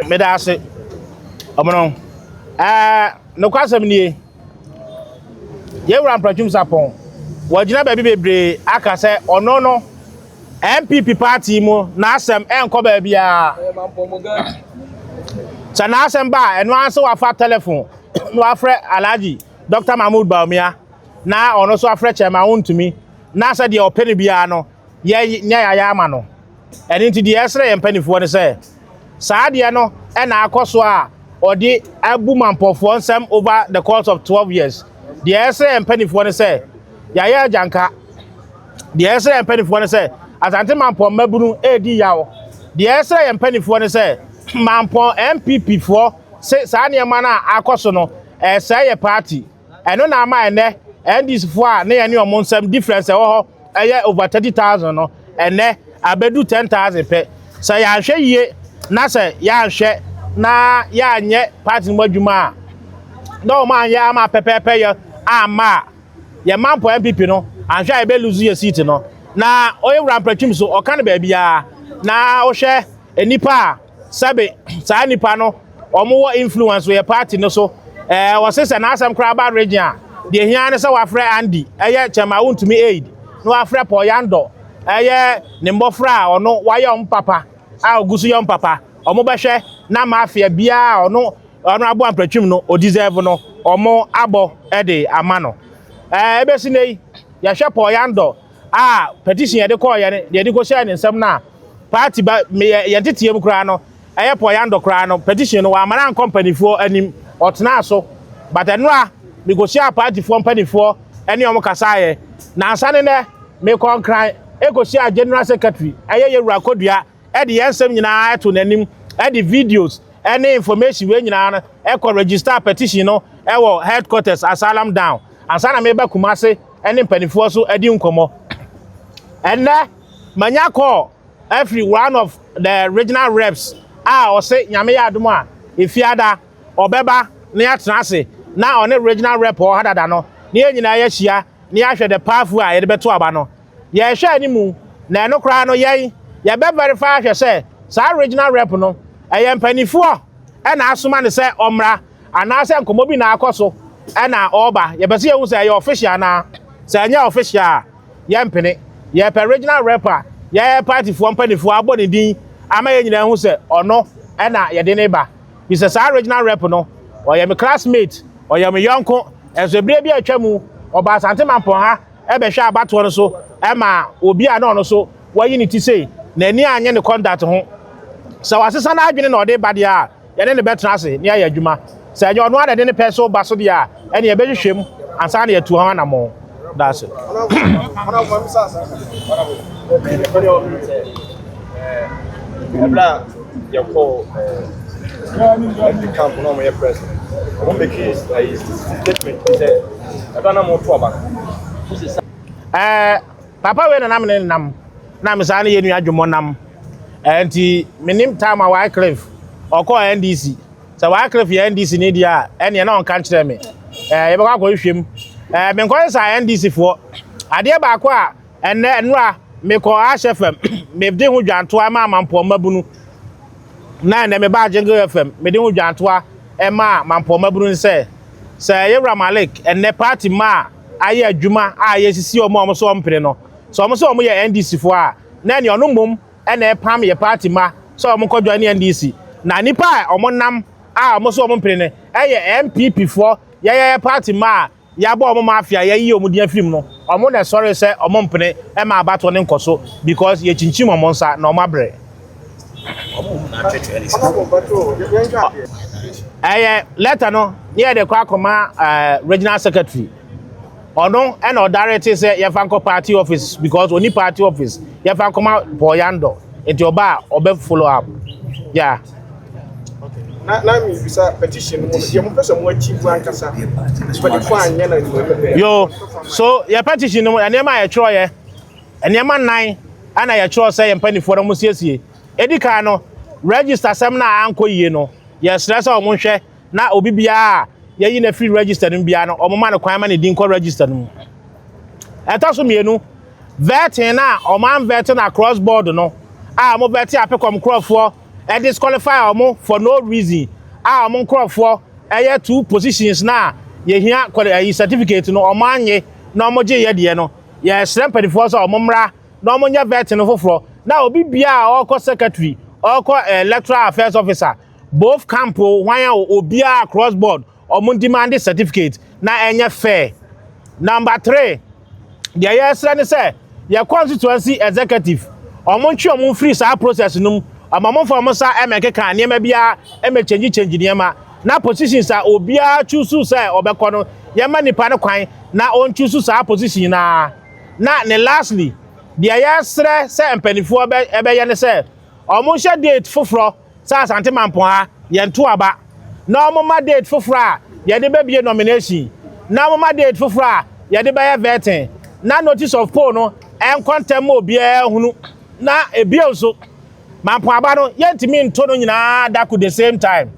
[SPEAKER 1] Meda ase. Ɔmono. Ɛɛ nokwasɛm nie. Yɛwura Mpratwum Sarpong, wagyina baabi bebree aka sɛ ɔno no NPP party mu n'asɛm ɛnkɔ baabiara. Sɛ n'asɛm ba a, ɛno ara sɛ wafa telephone na wafrɛ Alhaji Dr. Mahmoud Bawumia na ɔno nso afrɛ Chairman Wontumi na sɛ deɛ ɔpɛ no biara no yɛ nyɛ yɛayɛ ama no. Ɛno nti deɛ ɛsrɛ yɛn mpanimfoɔ ne sɛ saa adeɛ no ɛna akɔ so a ɔde abu mampɔfoɔ nsɛm over the course of 12 years. Deɛ ɛsrɛ yɛn mpanimfoɔ ne sɛ yɛayɛ agyanka. Deɛ ɛsrɛ yɛn mpanimfoɔ ne sɛ Asante Mampɔn mmabunu ɛredi yaw. Deɛ ɛsrɛ yɛn mpanimfoɔ ne sɛ Mampɔn NPP foɔ se saa nneɛma no a akɔ so no ɛsɛe yɛ party. Ɛno na ama ɛnɛ NDC foɔ a ne yɛne ɔmo nsɛm difference ɛwɔ hɔ ɛyɛ over 30,000 no ɛnɛ abɛdu 10,000 pɛ. Sɛ yɛanhwɛ yie na sɛ yɛanhwɛ na yɛanyɛ party no mu adwuma a na ɔmo anyɛ ama pɛpɛɛpɛ yɛ amma a yɛ Mampɔn NPP no anhwɛ a yɛbɛ lose yɛ seat no. Na ɔyɛ wura Mpratwum so ɔka no baabiara na wohwɛ nnipa a sɛbe saa nnipa no wɔn wɔ influence wɔ yɛ party no so. Ɛɛ wɔse sɛ n'asɛm koraa ba region a deɛ hia ne sɛ wafrɛ Andy ɛyɛ Chairman Wontumi aid na wafrɛ Paul Yandɔ ɛyɛ ne mmɔfra a ɔno wayɛ wɔn papa a ogu so yɛ wɔn papa. Wɔn bɛhwɛ na mafia biara a ɔno ɔno aboa Mpratwum no o deserve no wɔn abɔ ɛde ama no. Ɛɛ ebesi ne yi yɛhwɛ Paul Yandɔ a petition yɛde kɔɔ yɛn deɛ yɛde kɔhyɛɛ ne nsam no a party ba yɛ yɛn teteɛ mu koraa no ɛyɛ Paul Yandɔ koraa no petition no wɔama no ankɔ mpanimfoɔ anim ɔtenaa so but ɛno a mekɔhyia partyfoɔ mpanimfoɔ ɛne wɔn kasaeɛ nansa ne nɛ mekɔ Nkran ɛkɔhyia general secretary ɛyɛ Yɛwura Kodua ɛde yɛn nsɛm nyinaa ɛto n'anim ɛde videos ɛne information wei nyinaa no ɛkɔ register petition no ɛwɔ headquarters Asylum Down ansa na meba Kumase ɛne mpanimfoɔ so ɛdi nkɔmmɔ. Ɛnɛ manya call ɛfiri one of the regional reps a ɔse Nyame yɛ adom a efiada ɔbɛba na yɛatena ase na ɔne regional rep ɔha dada no na yɛn nyinaa yɛahyia na yɛahwɛ the pathway a yɛde bɛto aba no. Yɛhwɛ animu na ɛno koraa no yɛn yɛbɛ verify ahwɛ sɛ saa regional rep no ɛyɛ mpanimfoɔ ɛna asoma ne sɛ ɔmmra anaasɛ nkɔmmɔ bi na akɔ so ɛna ɔreba. Yɛpɛ sɛ yɛhu sɛ ɛyɛ official anaa sɛ ɛnyɛ official a yɛmpene. Yɛpɛ regional rep a yɛyɛ partyfoɔ mpanimfoɔ abɔ ne din ama yɛn nyinaa hu sɛ ɔno ɛna yɛde ne ba. Bi sɛ saa regional rep no ɔyɛ me classmate, ɔyɛ me yɔnko, ɛnso ebire bi a atwa mu ɔba Asante Mampɔn ha. bɛhwɛ abatoɔ no so ma obi a na ɔno so wayi ne ti sei, n'ani anyɛ ne conduct ho. Sɛ wasesa n'adwene na ɔde ba deɛ a, yɛne no bɛtena ase na yɛayɛ adwuma. Sɛ ɛnyɛ ɔno ara na ɛde ne pɛ so ba so deɛ a, ɛnneɛ yɛbɛhwehwɛ mu ansa na yɛatu ho anammɔn. That's it.
[SPEAKER 3] Ɛberɛ a yɛkɔɔ MP camp na wɔyɛ press no, wɔn make ayi statement bi sɛ ɛberɛ na wɔto aba no.
[SPEAKER 1] Ɛɛ papa wei na nam ne nam na me saa ne yɛ nua dwomɔ nam ɛɛ nti menim time a Wycliffe ɔkɔɔ NDC sɛ Wycliffe yɛ NDC ni deɛ a ɛneɛ na ɔnka nkyerɛ me ɛɛ yɛbɛkɔ akɔhwehwɛ mu ɛɛ menkɔyɛ saa NDC foɔ adeɛ baako a ɛnɛ nnora mekɔ Ash FM mede ho dwantoa ma Mampɔn mmabunu na ɛnɛ mebaa Jingle FM mede ho dwantoa ɛma Mampɔn mmabunu sɛ sɛ yɛwura Malik ɛnɛ party ma a ayɛ adwuma a yɛsisi wɔn a wɔn so wɔn mpene no sɛ wɔn sɛ wɔn yɛ NDC foɔ a na ɛne ɔno mmom ɛna ɛpam yɛ party ma sɛ wɔn kɔ join NDC na nipa a wɔn nam a wɔn so wɔn mpene no ɛyɛ NPP foɔ yɛyɛ party ma a yɛabɔ wɔn mafia yɛyi wɔn din afiri mu no wɔn na ɛsɔre sɛ wɔn mpene ɛma abatoɔ ne nkɔ so because yɛkyinkyim wɔn nsa na wɔn abrɛ. Ɛyɛ letter no ne yɛde kɔ akɔma regional secretary ɔno ɛna ɔdirect sɛ yɛfa nkɔ party office because oni party office yɛfa nkɔma Paul Yando nti ɔba a ɔbɛ follow up yeah.
[SPEAKER 3] Na mi bisa petition no mu no deɛ mo pɛ sɛ mo achieve ankasa pɛde kɔ anyɛ na pɛpɛ.
[SPEAKER 1] Yo, so yɛ petition no mu nneɛma a yɛtwerɛ yɛ nneɛma nnan ɛna yɛtwerɛ sɛ yɛn mpanimfoɔ no mo siesie. Edi kan no, register sɛm na ankɔ yie no, yɛsrɛ sɛ ɔmo nhwɛ na obi biara a yɛyi na firi register no mu biara no, ɔmo ma no kwan ma ne din kɔ register no mu. Ɛtɔ so mmienu, vetting na ɔmo anvet na across board no a ɔmo vet apekɔm nkurɔfoɔ ɛdisqualify ɔmo for no reason a ɔmo nkurɔfoɔ ɛyɛ two positions na yɛhia kɔle ɛyi certificate no ɔmo anye na ɔmo gye yɛ deɛ no, yɛsrɛ mpanimfoɔ sɛ ɔmo mmra na ɔmo nyɛ vetting no foforɔ na obi biara a ɔrekɔ secretary, ɔrekɔ electoral affairs officer, both camp o, hwan a obiara across board ɔmo demand certificate na ɛnyɛ fair. Number three, deɛ yɛsrɛ ne sɛ yɛ constituency executive ɔmo ntwe ɔmo mfiri saa process no mu, ɔmo ɔmo mfa ɔmo nsa ɛmɛkeka nneɛma biara ɛmɛ change change nneɛma na positions a obiara choose sɛ ɔbɛkɔ no, yɛma nipa no kwan na ɔnchoose saa position naa. Na ne lastly, deɛ yɛsrɛ sɛ mpanimfoɔ bɛ ɛbɛyɛ ne sɛ ɔmo nhyɛ date foforɔ sɛ Asante Mampɔn ha yɛnto aba na ɔmo ma date foforɔ a yɛde bɛbie nomination na ɔmo ma date foforɔ a yɛde bɛyɛ vetting na notice of poll no ɛnkɔ ntɛm ma obiara hunu. Na ebio nso, Mampɔn aba no yɛntumi nto no nyinaa dako the same time.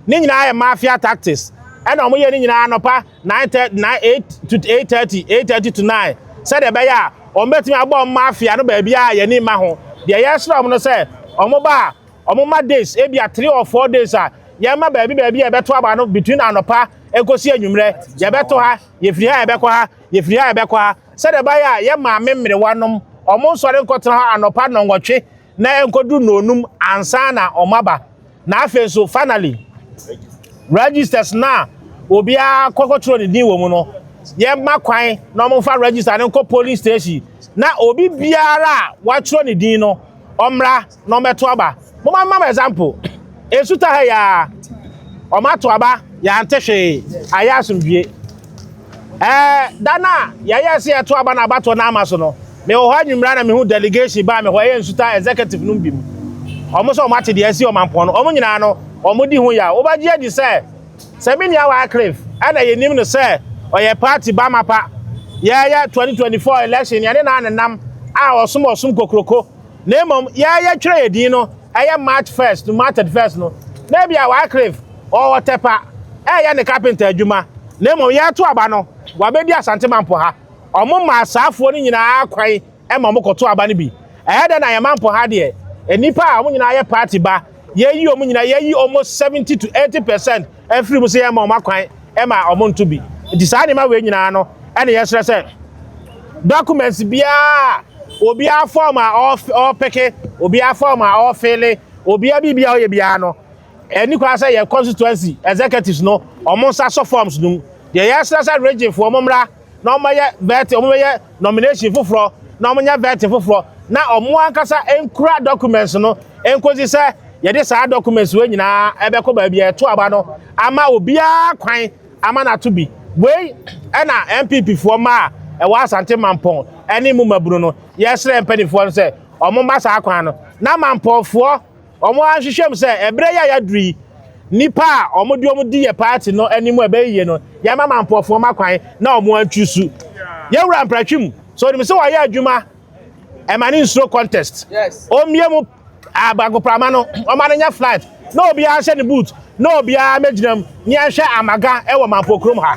[SPEAKER 1] Ne nyinaa yɛ mafia tactics ɛna ɔmo yɛ ne nyinaa anɔpa 9:30, 9, 8 to 8:30, 8:30 to 9 sɛdeɛ ɛbɛyɛ a ɔmo bɛtumi abɔ ɔmo mafia no baabi a yɛni ma ho. Deɛ yɛsrɛ ɔmo no sɛ ɔmo ba a ɔmo ma days ebi a 3 or 4 days a yɛma baabi baabi a yɛbɛto aba no between anɔpa ekosi anwummerɛ, yɛbɛto ha, yɛfiri ha yɛbɛkɔ ha, yɛfiri ha yɛbɛkɔ ha, sɛdeɛ ɛbɛyɛ a yɛ maame mmerewa nom ɔmo nsɔre nkɔtena hɔ anɔpa 8 na nkɔdu 5 ansa na ɔmo aba. Na afei nso, finally, registers na obiara kɔkɔtwerɛ ne din wɔ mu no, yɛma kwan na ɔmo mfa register no nkɔ polling station na obi biara a watwerɛ ne din no ɔmmra na ɔmmɛto aba. Moma mma mo example, esu ta ha yaa ɔmo ato aba, yɛante hwee, ayɛ asomdwie. Da na yɛyɛ sɛ yɛto aba na abatoɔ no ama so no, mewɔ hɔ anwummera na mehu delegation baa me hɔ, ɛyɛ Nsuta executive no bi mu. Ɔmo sɛ ɔmo ate deɛ asi ɔmampɔn no, ɔmo nyinaa no ɔmo di ho yaw. Wobɛgye adi sɛ me nua Wycliffe ɛna yɛnim no sɛ ɔyɛ party ba mapa, yɛyɛ 2024 election yɛne naa nenam a ɔsom ɔsom kokroko, na mmom yɛyɛ twerɛ yɛ din no ɛyɛ March 1st to March 31st no na ebi a Wycliffe ɔwɔ Tɛpa ɛyɛ ne carpenter adwuma, na mmom yɛto aba no wabɛdi Asante Mampɔ ha. Ɔmo ma asaafoɔ no nyinaa kwan ɛma ɔmo kɔto aba no bi. Ɛyɛ dɛ na yɛ Mampɔ ha deɛ nnipa a ɔmo nyinaa yɛ party ba, yɛyi ɔmo nyinaa, yɛyi almost 70 to 80% ɛfiri mu sɛ yɛma ɔmo akwan ɛma ɔmo nto bi. Nti saa nneɛma wei nyinaa no ɛna yɛsrɛ sɛ documents biara, obiara form a ɔɔpick, obiara form a ɔɔfill, obiara biribi a ɔyɛ biara no, ɛni kwan sɛ yɛ constituency executives no ɔmo nsa sɔ forms no mu. Deɛ yɛsrɛ sɛ region foɔ mo mmra na wɔmmɛyɛ vetting, wɔmmɛyɛ nomination foforɔ na wɔnyɛ vetting foforɔ na wɔn ankasa nkura documents no nkosi sɛ yɛde saa documents wei nyinaa ɛbɛkɔ baabi a ɛto aba no ama obiara kwan ama no ato bi. Wei ɛna NPP foɔ mma a ɛwɔ Asante Mampɔn ɛne mu mmabunu no yɛsrɛ mpanimfoɔ no sɛ wɔn mma saa kwan no na Mampɔnfoɔ wɔn ahwehwɛ mu sɛ ɛberɛ yi a yɛaduru yi nnipa a wɔn de wɔn di yɛ party no anim a ɛbɛyɛ yie no yɛma Mampɔnfoɔ ma kwan na wɔn antwi su. Yɛwura Mpratwim so onim sɛ wɔayɛ adwuma ɛma ne nsuro contest. Ɔmmie mu abagoprama no ɔma no nyɛ flight na obiara nhyɛ ne boot na obiara mɛgyina mu ne yɛnhwɛ amaga ɛwɔ Mampo kurom ha.